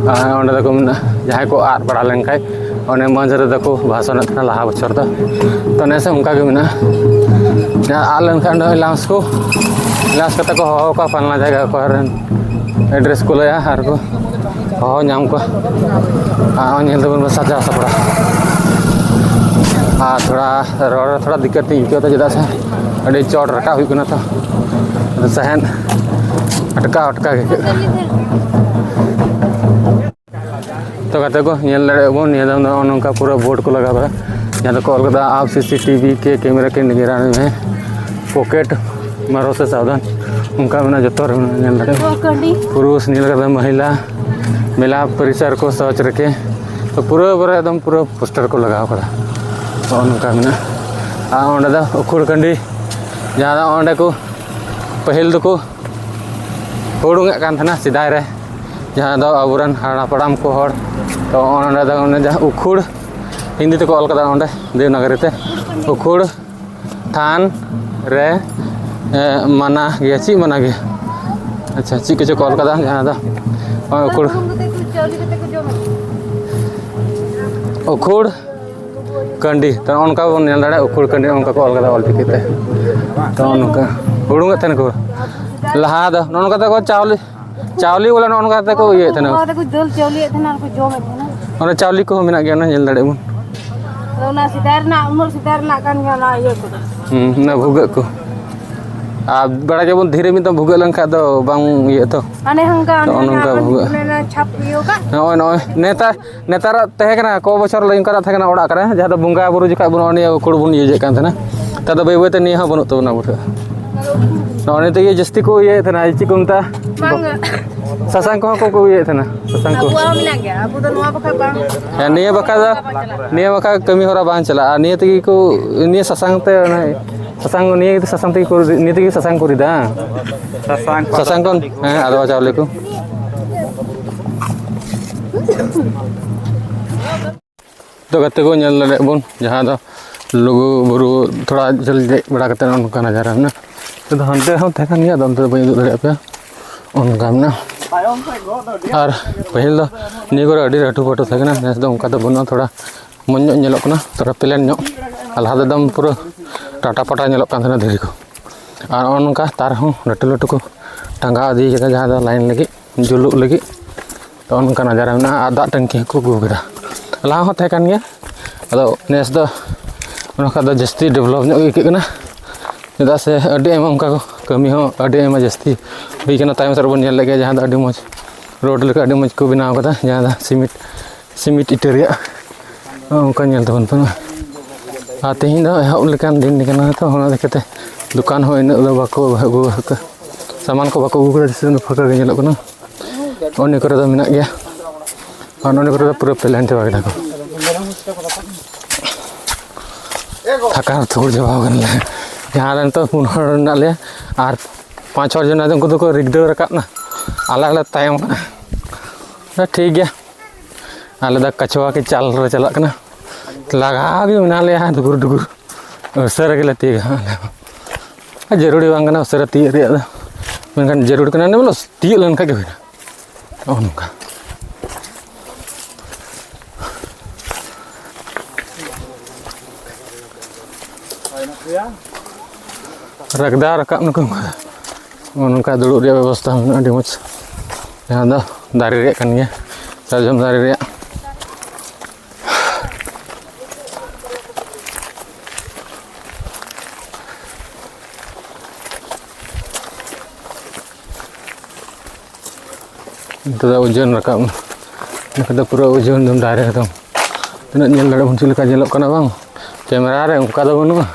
ᱟᱨ ᱚᱸᱰᱮ ᱫᱚᱠᱚ ᱢᱮᱱᱟ, ᱡᱟᱦᱟᱸᱭ ᱠᱚ ᱟᱫ ᱵᱟᱲᱟ ᱞᱮᱱᱠᱷᱟᱡ, ᱚᱱᱮ ᱢᱚᱸᱡᱽ ᱨᱮᱫᱚ ᱠᱚ ᱵᱷᱟᱥᱚᱱᱮᱫ ᱛᱟᱦᱮᱱᱟ ᱞᱟᱦᱟ ᱵᱚᱪᱷᱚᱨ ᱫᱚ᱾ ᱛᱚ ᱱᱮᱥ ᱦᱚᱸ ᱚᱱᱠᱟ ᱜᱮ ᱢᱮᱱᱟᱜᱼᱟ᱾ ᱡᱟᱦᱟᱸ ᱟᱫ ᱞᱮᱱᱠᱷᱟᱱ ᱫᱚ ᱮᱞᱟᱣᱩᱱᱥ ᱠᱚ, ᱮᱞᱟᱣᱩᱱᱥ ᱠᱟᱛᱮ ᱠᱚ ᱦᱚᱦᱚ ᱟᱠᱚᱣᱟ, ᱯᱷᱟᱞᱱᱟ ᱡᱟᱭᱜᱟ ᱚᱠᱟ ᱨᱮᱱ ᱮᱰᱨᱮᱥ ᱠᱚ ᱞᱟᱹᱭᱟ ᱟᱨ ᱠᱚ ᱦᱚᱦᱚ ᱧᱟᱢ ᱠᱚᱣᱟ᱾ ᱟᱨ ᱱᱚᱜᱼᱚᱭ ᱧᱮᱞ ᱛᱟᱵᱚᱱ ᱯᱮ ᱥᱟᱡᱟᱣ ᱥᱟᱯᱲᱟᱣ᱾ ᱟᱨ ᱛᱷᱚᱲᱟ ᱨᱚᱲ ᱨᱮ ᱛᱷᱚᱲᱟ ᱫᱤᱠᱠᱟᱛ ᱤᱧ ᱟᱹᱭᱠᱟᱹᱣ ᱮᱫᱟ, ᱪᱮᱫᱟᱜ ᱥᱮ ᱟᱹᱰᱤ ᱪᱚᱴ ᱨᱟᱠᱟᱵ ᱦᱩᱭᱩᱜ ᱠᱟᱱᱟ ᱛᱚ, ᱟᱫᱚ ᱥᱟᱦᱮᱫ ᱟᱴᱠᱟ ᱟᱴᱠᱟ ᱜᱮ ᱟᱹᱭᱠᱟᱹᱜ ᱠᱟᱱᱟ᱾ ᱛᱚ ᱜᱟᱛᱮ ᱠᱚ, ᱧᱮᱞ ᱫᱟᱲᱮᱭᱟᱜ ᱵᱚᱱ, ᱱᱤᱭᱟᱹ ᱫᱚ ᱱᱚᱜᱼᱚ ᱱᱚᱝᱠᱟ ᱯᱩᱨᱟᱹ ᱵᱳᱨᱰ ᱠᱚ ᱞᱟᱜᱟᱣ ᱠᱟᱫᱟ, ᱡᱟᱦᱟᱸ ᱫᱚᱠᱚ ᱚᱞ ᱠᱟᱫᱟ, "ᱟᱯ ᱥᱤᱥᱤᱴᱤᱵᱷᱤ ᱠᱮ ᱠᱮᱢᱮᱨᱟ ᱠᱮ ᱱᱤᱜᱮᱨᱟᱱᱤ ᱢᱮ, ᱯᱚᱠᱮᱴ ᱢᱟᱨᱳ ᱥᱮ ᱥᱟᱵᱫᱷᱟᱱ", ᱚᱱᱠᱟ ᱢᱮᱱᱟᱜᱼᱟ, ᱡᱚᱛᱚ ᱨᱮ ᱢᱮᱱᱟᱜᱼᱟ, ᱧᱮᱞ ᱫᱟᱲᱮᱭᱟᱜ ᱵᱚᱱ᱾ ᱯᱩᱨᱩᱥ ᱧᱮᱞ ᱠᱟᱫᱟ, ᱢᱚᱦᱤᱞᱟ, ᱢᱮᱞᱟ ᱯᱚᱨᱤᱥᱟᱨ ᱠᱚ ᱥᱚᱪ ᱨᱮᱠᱮ, ᱛᱚ ᱯᱩᱨᱟᱹ ᱵᱚᱨᱮ ᱮᱠᱫᱚᱢ ᱯᱩᱨᱟᱹ ᱯᱳᱥᱴᱟᱨ ᱠᱚ ᱞᱟᱜᱟᱣ ᱠᱟᱫᱟ᱾ ᱱᱚᱜᱼᱚ ᱱᱚᱝᱠᱟ ᱢᱮᱱᱟᱜᱼᱟ᱾ ᱟᱨ ᱚᱸᱰᱮ ᱫᱚ ᱩᱠᱷᱩᱲ ᱠᱟᱹᱱᱰᱤ, ᱡᱟᱦᱟᱸ ᱫᱚ ᱚᱸᱰᱮ ᱠᱚ ᱯᱟᱹᱦᱤᱞ ᱫᱚᱠᱚ ᱦᱩᱲᱩᱝᱮᱫ ᱠᱟᱱ ᱛᱟᱦᱮᱱᱟ ᱥᱮᱫᱟᱭ ᱨᱮ, ᱡᱟᱦᱟᱸ ᱫᱚ ᱟᱵᱚᱨᱮᱱ ᱦᱟᱲᱟᱢ ᱦᱟᱯᱲᱟᱢ ᱠᱚ ᱦᱚᱲ᱾ ᱛᱚ ᱚᱸᱰᱮ ᱫᱚ ᱚᱱᱮ ᱡᱟᱦᱟᱸ ᱩᱠᱷᱩᱲ, ᱦᱤᱱᱫᱤ ᱛᱮᱠᱚ ᱚᱞ ᱠᱟᱫᱟ ᱚᱸᱰᱮ ᱫᱮᱵᱽᱱᱟᱜᱚᱨᱤ ᱛᱮ, ᱩᱠᱷᱩᱲ ᱛᱷᱟᱱ ᱨᱮ ᱮ, ᱢᱟᱱᱟ ᱜᱮᱭᱟ᱾ ᱪᱮᱫ ᱢᱟᱱᱟ ᱜᱮᱭᱟ? ᱟᱪᱪᱷᱟ, ᱪᱮᱫ ᱠᱚᱪᱚ ᱠᱚ ᱚᱞ ᱠᱟᱫᱟ ᱡᱟᱦᱟᱸ ᱫᱚ ᱱᱚᱜᱼᱚᱭ ᱩᱠᱷᱩᱲ ᱪᱟᱣᱞᱮ ᱠᱟᱛᱮ ᱠᱚ ᱡᱚᱢᱟ᱾ ᱩᱠᱷᱩᱲ ᱠᱟᱹᱱᱰᱤ᱾ ᱛᱚ ᱱᱚᱜᱼᱚ ᱱᱚᱝᱠᱟ ᱵᱚᱱ ᱧᱮᱞ ᱫᱟᱲᱮᱭᱟᱜᱼᱟ, ᱩᱠᱷᱩᱲ ᱠᱟᱹᱱᱰᱤ ᱱᱚᱜᱼᱚ ᱱᱚᱝᱠᱟ ᱠᱚ ᱚᱞ ᱠᱟᱫᱟ ᱚᱞ ᱪᱤᱠᱤ ᱛᱮ᱾ ᱛᱚ ᱱᱚᱜᱼᱚ ᱱᱚᱝᱠᱟ ᱦᱩᱲᱩᱝ ᱮᱫ ᱛᱟᱦᱮᱱ ᱠᱚ ᱞᱟᱦᱟ ᱫᱚ ᱱᱚᱜᱼᱚ ᱱᱚᱝᱠᱟ ᱛᱮᱠᱚ ᱪᱟᱣᱞᱮ, ᱪᱟᱣᱞᱮ ᱵᱚᱞᱮ ᱱᱚᱜᱼᱚ ᱱᱚᱝᱠᱟ ᱛᱮᱠᱚ ᱤᱭᱟᱹᱭᱮᱫ ᱛᱟᱦᱮᱱᱟ᱾ ᱱᱚᱣᱟ ᱛᱮᱠᱚ ᱫᱟᱹᱞ ᱪᱟᱣᱞᱮᱭᱮᱫ ᱛᱟᱦᱮᱱᱟ ᱟᱨ ᱠᱚ ᱡᱚᱢᱮᱫ ᱛᱟᱦᱮᱱᱟ᱾ ᱚᱱᱟ ᱪᱟᱣᱞᱮ ᱠᱚᱦᱚᱸ ᱢᱮᱱᱟᱜ ᱜᱮᱭᱟ, ᱚᱱᱟ ᱧᱮᱞ ᱫᱟᱲᱮᱭᱟᱜ ᱵᱚᱱ᱾ ᱟᱫᱚ ᱚᱱᱟ ᱥᱮᱫᱟᱭ ᱨᱮᱱᱟᱜ, ᱩᱢᱮᱨ ᱥᱮᱫᱟᱭ ᱨᱮᱱᱟᱜ ᱠᱟᱱ ᱜᱮᱭᱟ ᱚᱱᱟ ᱤᱭᱟᱹ ᱠᱚᱫᱚ᱾ ᱦᱩᱸ, ᱚᱱᱟ ᱵᱷᱩᱜᱟᱹᱜ ᱠᱚ᱾ ᱟᱨ ᱵᱟᱲᱟᱭ ᱜᱮᱭᱟᱵᱚᱱ, ᱫᱷᱤᱨᱤ ᱢᱤᱫ ᱫᱚᱢ ᱵᱷᱩᱜᱟᱹᱜ ᱞᱮᱱᱠᱷᱟᱡ ᱫᱚ ᱵᱟᱝ ᱤᱭᱟᱹᱜᱼᱟ ᱛᱚ᱾ ᱦᱟᱱᱮ ᱦᱟᱝᱠᱟ, ᱛᱚ ᱚᱱᱮ ᱚᱱᱮ ᱦᱟᱱᱟ ᱚᱱᱠᱟ ᱟᱵᱚ ᱵᱷᱩᱜᱟᱹᱜ᱾ ᱚᱱᱮ ᱚᱱᱟ ᱪᱷᱟᱯ ᱤᱭᱟᱹ ᱠᱟᱜ᱾ ᱱᱚᱜᱼᱚᱭ, ᱱᱚᱜᱼᱚᱭ ᱱᱮᱛᱟᱨ, ᱱᱮᱛᱟᱨᱟᱜ ᱛᱟᱦᱮᱸ ᱠᱟᱱᱟ, ᱠᱚ ᱵᱚᱪᱷᱚᱨ ᱞᱟᱹᱜᱤᱫ ᱚᱱᱠᱟᱱᱟᱜ ᱛᱟᱦᱮᱸ ᱠᱟᱱᱟ ᱚᱲᱟᱜ ᱠᱚᱨᱮ, ᱡᱟᱦᱟᱸ ᱫᱚ ᱵᱚᱸᱜᱟ ᱵᱩᱨᱩ ᱡᱚᱠᱷᱟᱡ ᱵᱚᱱ ᱱᱚᱜᱼᱚ ᱱᱤᱭᱟᱹ ᱩᱠᱷᱩᱲ ᱵᱚᱱ ᱤᱭᱟᱹᱭᱮᱫ ᱠᱟᱱ ᱛᱟᱦᱮᱱᱟ᱾ ᱱᱮᱛᱟᱨ ᱫᱚ ᱵᱟᱹᱭ ᱵᱟᱹᱭ ᱛᱮ ᱱᱤᱭᱟᱹ ᱦᱚᱸ ᱵᱟᱹᱱᱩᱜ ᱛᱟᱵᱚᱱᱟ ᱟᱵᱚ ᱴᱷᱮᱱ᱾ ᱱᱚᱜᱼᱚ ᱱᱤᱭᱟᱹ ᱛᱮᱜᱮ ᱡᱟᱹᱥᱛᱤ ᱠᱚ ᱤᱭᱟᱹᱭᱮᱫ ᱛᱟᱦᱮᱱᱟ, ᱪᱮᱫ ᱠᱚ ᱢᱮᱛᱟᱜᱼᱟ? ᱵᱟᱝ᱾ ᱥᱟᱥᱟᱝ ᱠᱚᱦᱚᱸ ᱠᱚ, ᱠᱚ ᱤᱭᱟᱹᱭᱮᱫ ᱛᱟᱦᱮᱱᱟ, ᱥᱟᱥᱟᱝ ᱠᱚ᱾ ᱟᱵᱚᱣᱟᱜ ᱦᱚᱸ ᱢᱮᱱᱟᱜ ᱜᱮᱭᱟ, ᱟᱵᱚ ᱫᱚ ᱱᱚᱣᱟ ᱵᱟᱠᱷᱟᱡ ᱵᱟᱝ᱾ ᱦᱮᱸ, ᱱᱤᱭᱟᱹ ᱵᱟᱠᱷᱟᱡ ᱫᱚ, ᱱᱤᱭᱟᱹ ᱵᱟᱠᱷᱟᱡ ᱠᱟᱹᱢᱤ ᱦᱚᱨᱟ ᱵᱟᱝ ᱪᱟᱞᱟᱜᱼᱟ᱾ ᱱᱤᱭᱟᱹ ᱛᱮᱜᱮ ᱠᱚ, ᱱᱤᱭᱟᱹ ᱥᱟᱥᱟᱝ ᱛᱮ, ᱚᱱᱮ ᱥᱟᱥᱟᱝ, ᱱᱤᱭᱟᱹ ᱜᱮᱛᱚ ᱥᱟᱥᱟᱝ ᱛᱮᱜᱮ ᱠᱚ, ᱱᱤᱭᱟᱹ ᱛᱮᱜᱮ ᱥᱟᱥᱟᱝ ᱠᱚ ᱨᱤᱫᱟ᱾ ᱥᱟᱥᱟᱝ ᱠᱚ᱾ ᱥᱟᱥᱟᱝ ᱠᱚ, ᱦᱮᱸ, ᱟᱫᱣᱟ ᱪᱟᱣᱞᱮ ᱠᱚ᱾ ᱛᱚ ᱜᱟᱛᱮ ᱠᱚ, ᱧᱮᱞ ᱫᱟᱲᱮᱭᱟᱜ ᱵᱚᱱ, ᱡᱟᱦᱟᱸ ᱫᱚ ᱞᱩᱜᱩ ᱵᱩᱨᱩ ᱛᱷᱚᱲᱟ ᱡᱷᱟᱹᱞ ᱫᱮᱡ ᱵᱟᱲᱟ ᱠᱟᱛᱮ ᱱᱚᱜᱼᱚ ᱱᱚᱝᱠᱟ ᱱᱟᱡᱟᱨᱟ ᱢᱮᱱᱟᱜᱼᱟ᱾ ᱱᱚᱛᱮ ᱫᱚ ᱦᱟᱱᱛᱮ ᱦᱚᱸ ᱛᱟᱦᱮᱸ ᱠᱟᱱ ᱜᱮᱭᱟ, ᱟᱫᱚ ᱚᱱᱛᱮ ᱫᱚ ᱵᱟᱹᱧ ᱩᱫᱩᱜ ᱫᱟᱲᱮᱭᱟᱜ ᱯᱮᱭᱟ᱾ ᱚᱱᱠᱟ ᱢᱮᱱᱟᱜᱼᱟ᱾ ᱟᱨ ᱯᱟᱹᱦᱤᱞ ᱫᱚ ᱱᱤᱭᱟᱹ ᱠᱚᱨᱮ ᱟᱹᱰᱤ ᱞᱟᱹᱴᱩ ᱯᱟᱹᱴᱩ ᱛᱟᱦᱮᱸ ᱠᱟᱱᱟ, ᱱᱮᱥ ᱫᱚ ᱚᱱᱠᱟ ᱫᱚ ᱵᱟᱹᱱᱩᱜᱼᱟ, ᱛᱷᱚᱲᱟ ᱢᱚᱡᱽ ᱧᱚᱜ ᱧᱮᱞᱚᱜ ᱠᱟᱱᱟ, ᱛᱷᱚᱲᱟ ᱯᱞᱮᱱ ᱧᱚᱜ᱾ ᱟᱨ ᱞᱟᱦᱟ ᱛᱮᱫᱚ ᱯᱩᱨᱟᱹ ᱴᱟᱴᱟ ᱯᱟᱴᱟ ᱧᱮᱞᱚᱜ ᱠᱟᱱ ᱛᱟᱦᱮᱱᱟ ᱫᱷᱤᱨᱤ ᱠᱚ᱾ ᱟᱨ ᱱᱚᱜᱼᱚ ᱱᱚᱝᱠᱟ ᱛᱟᱨ ᱦᱚᱸ ᱞᱟᱹᱴᱩ ᱞᱟᱹᱴᱩ ᱠᱚ ᱴᱟᱸᱜᱟᱣ ᱤᱫᱤ ᱠᱟᱫᱟ, ᱡᱟᱦᱟᱸ ᱫᱚ ᱞᱟᱭᱤᱱ ᱞᱟᱹᱜᱤᱫ, ᱡᱩᱞᱩᱜ ᱞᱟᱹᱜᱤᱫ᱾ ᱛᱚ ᱱᱚᱝᱠᱟ ᱱᱟᱡᱟᱨᱟ ᱢᱮᱱᱟᱜᱼᱟ᱾ ᱟᱨ ᱫᱟᱜ ᱴᱟᱝᱠᱤ ᱦᱚᱸᱠᱚ ᱟᱹᱜᱩ ᱠᱟᱫᱟ᱾ ᱞᱟᱦᱟ ᱦᱚᱸ ᱛᱟᱦᱮᱸ ᱠᱟᱱ ᱜᱮᱭᱟ, ᱟᱫᱚ ᱱᱮᱥ ᱫᱚ ᱚᱱᱟ ᱠᱷᱚᱱ ᱫᱚ ᱡᱟᱹᱥᱛᱤ ᱰᱮᱵᱷᱞᱚᱯ ᱧᱚᱜ ᱜᱮ ᱟᱹᱭᱠᱟᱹᱜ ᱠᱟᱱᱟ, ᱪᱮᱫᱟᱜ ᱥᱮ ᱟᱹᱰᱤ ᱟᱭᱢᱟ ᱚᱱᱠᱟ ᱠᱚ ᱠᱟᱹᱢᱤ ᱦᱚᱸ ᱟᱹᱰᱤ ᱟᱭᱢᱟ ᱡᱟᱹᱥᱛᱤ ᱦᱩᱭ ᱠᱟᱱᱟ᱾ ᱛᱟᱭᱚᱢ ᱥᱮᱫ ᱨᱮᱵᱚᱱ ᱧᱮᱞ ᱞᱮᱫ ᱜᱮᱭᱟ, ᱡᱟᱦᱟᱸ ᱫᱚ ᱟᱹᱰᱤ ᱢᱚᱡᱽ ᱨᱳᱰ ᱞᱮᱠᱟ ᱟᱹᱰᱤ ᱢᱚᱡᱽ ᱠᱚ ᱵᱮᱱᱟᱣ ᱠᱟᱫᱟ, ᱡᱟᱦᱟᱸ ᱫᱚ ᱥᱤᱢᱤᱴ, ᱥᱤᱢᱤᱴ ᱤᱴᱟᱹ ᱨᱮᱭᱟᱜ᱾ ᱚᱱᱠᱟ ᱧᱮᱞ ᱛᱟᱵᱚᱱ ᱯᱮ᱾ ᱟᱨ ᱛᱮᱦᱮᱧ ᱫᱚ ᱮᱦᱚᱵ ᱞᱮᱠᱟᱱ ᱫᱤᱱ ᱠᱟᱱᱟ ᱛᱚ, ᱚᱱᱟ ᱞᱮᱠᱟᱛᱮ ᱫᱚᱠᱟᱱ ᱦᱚᱸ ᱤᱱᱟᱹᱜ ᱫᱚ ᱵᱟᱠᱚ ᱟᱹᱜᱩ ᱟᱠᱟᱫ, ᱥᱟᱢᱟᱱ ᱠᱚ ᱵᱟᱠᱚ ᱟᱹᱜᱩ ᱠᱟᱫᱟ, ᱡᱟᱹᱥᱛᱤ ᱫᱚ ᱯᱷᱟᱸᱠᱟ ᱜᱮ ᱧᱮᱞᱚᱜ ᱠᱟᱱᱟ᱾ ᱱᱚᱜᱼᱚ ᱱᱤᱭᱟᱹ ᱠᱚᱨᱮ ᱫᱚ ᱢᱮᱱᱟᱜ ᱜᱮᱭᱟ᱾ ᱟᱨ ᱱᱚᱸᱰᱮ ᱠᱚᱨᱮ ᱫᱚ ᱯᱩᱨᱟᱹ ᱯᱞᱮᱱ ᱪᱟᱵᱟ ᱠᱮᱫᱟ ᱠᱚ᱾ ᱛᱷᱟᱠᱟᱲ ᱛᱷᱩᱠᱩᱲ ᱪᱟᱵᱟ ᱟᱠᱟᱱᱟᱞᱮ᱾ ᱡᱟᱦᱟᱸ ᱨᱮ ᱱᱤᱛᱚᱜ ᱯᱩᱱ ᱦᱚᱲ ᱢᱮᱱᱟᱜ ᱞᱮᱭᱟ ᱟᱨ ᱯᱟᱸᱪ ᱪᱷᱚ ᱡᱚᱱ ᱟᱫᱚ ᱩᱱᱠᱩ ᱫᱚᱠᱚ ᱨᱤᱠᱫᱟᱹᱣ ᱨᱟᱠᱟᱵ ᱮᱱᱟ, ᱟᱞᱮ ᱞᱮ ᱛᱟᱭᱚᱢ ᱠᱟᱱᱟ᱾ ᱟᱫᱚ ᱴᱷᱤᱠ ᱜᱮᱭᱟ, ᱟᱞᱮ ᱫᱚ ᱠᱟᱪᱷᱣᱟ ᱠᱤ ᱪᱟᱞ ᱨᱮ ᱪᱟᱞᱟᱜ ᱠᱟᱱᱟ᱾ ᱞᱟᱜᱟᱣ ᱜᱮ ᱢᱮᱱᱟᱜ ᱞᱮᱭᱟ ᱰᱩᱜᱩᱨ ᱰᱩᱜᱩᱨ᱾ ᱩᱥᱟᱹᱨᱟ ᱜᱮᱞᱮ ᱛᱤᱭᱳᱜᱟ ᱦᱟᱸᱜ ᱟᱞᱮ ᱦᱚᱸ᱾ ᱟᱨ ᱡᱟᱹᱨᱩᱲᱤ ᱵᱟᱝ ᱠᱟᱱᱟ ᱩᱥᱟᱹᱨᱟ ᱛᱤᱭᱳᱜ ᱨᱮᱭᱟᱜ ᱫᱚ, ᱢᱮᱱᱠᱷᱟᱱ ᱡᱟᱹᱨᱩᱲ ᱠᱟᱱᱟ ᱚᱱᱮ ᱵᱚᱞᱮ ᱛᱤᱭᱳᱜ ᱞᱮᱱᱠᱷᱟᱡ ᱜᱮ ᱦᱩᱭᱱᱟ᱾ ᱱᱚᱜᱼᱚ ᱱᱚᱝᱠᱟ᱾ ᱨᱟᱠᱫᱟ ᱨᱟᱠᱟᱵ ᱱᱩᱠᱩ᱾ ᱱᱚᱜᱼᱚ ᱱᱚᱝᱠᱟ ᱫᱩᱲᱩᱵ ᱨᱮᱭᱟᱜ ᱵᱮᱵᱚᱥᱛᱷᱟ ᱢᱮᱱᱟᱜᱼᱟ, ᱟᱹᱰᱤ ᱢᱚᱡᱽ᱾ ᱡᱟᱦᱟᱸ ᱫᱚ ᱫᱟᱨᱮ ᱨᱮᱭᱟᱜ ᱠᱟᱱ ᱜᱮᱭᱟ, ᱥᱟᱨᱡᱚᱢ ᱫᱟᱨᱮ ᱨᱮᱭᱟᱜ᱾ ᱱᱤᱛᱚᱜ ᱫᱚ ᱳᱡᱚᱱ ᱨᱟᱠᱟᱵ ᱮᱱᱟ᱾ ᱱᱤᱛᱚᱜ ᱫᱚ ᱯᱩᱨᱟᱹ ᱳᱡᱚᱱ ᱫᱚ ᱫᱟᱨᱮ ᱮᱠᱫᱚᱢ᱾ ᱛᱤᱱᱟᱹᱜ ᱧᱮᱞ ᱫᱟᱲᱮᱭᱟᱜ ᱵᱚᱱ ᱪᱮᱫ ᱞᱮᱠᱟ ᱧᱮᱞᱚᱜ ᱠᱟᱱᱟ ᱵᱟᱝ? ᱠᱮᱢᱮᱨᱟ ᱨᱮ ᱚᱱᱠᱟ ᱫᱚ ᱵᱟᱹᱱᱩᱜᱼᱟ,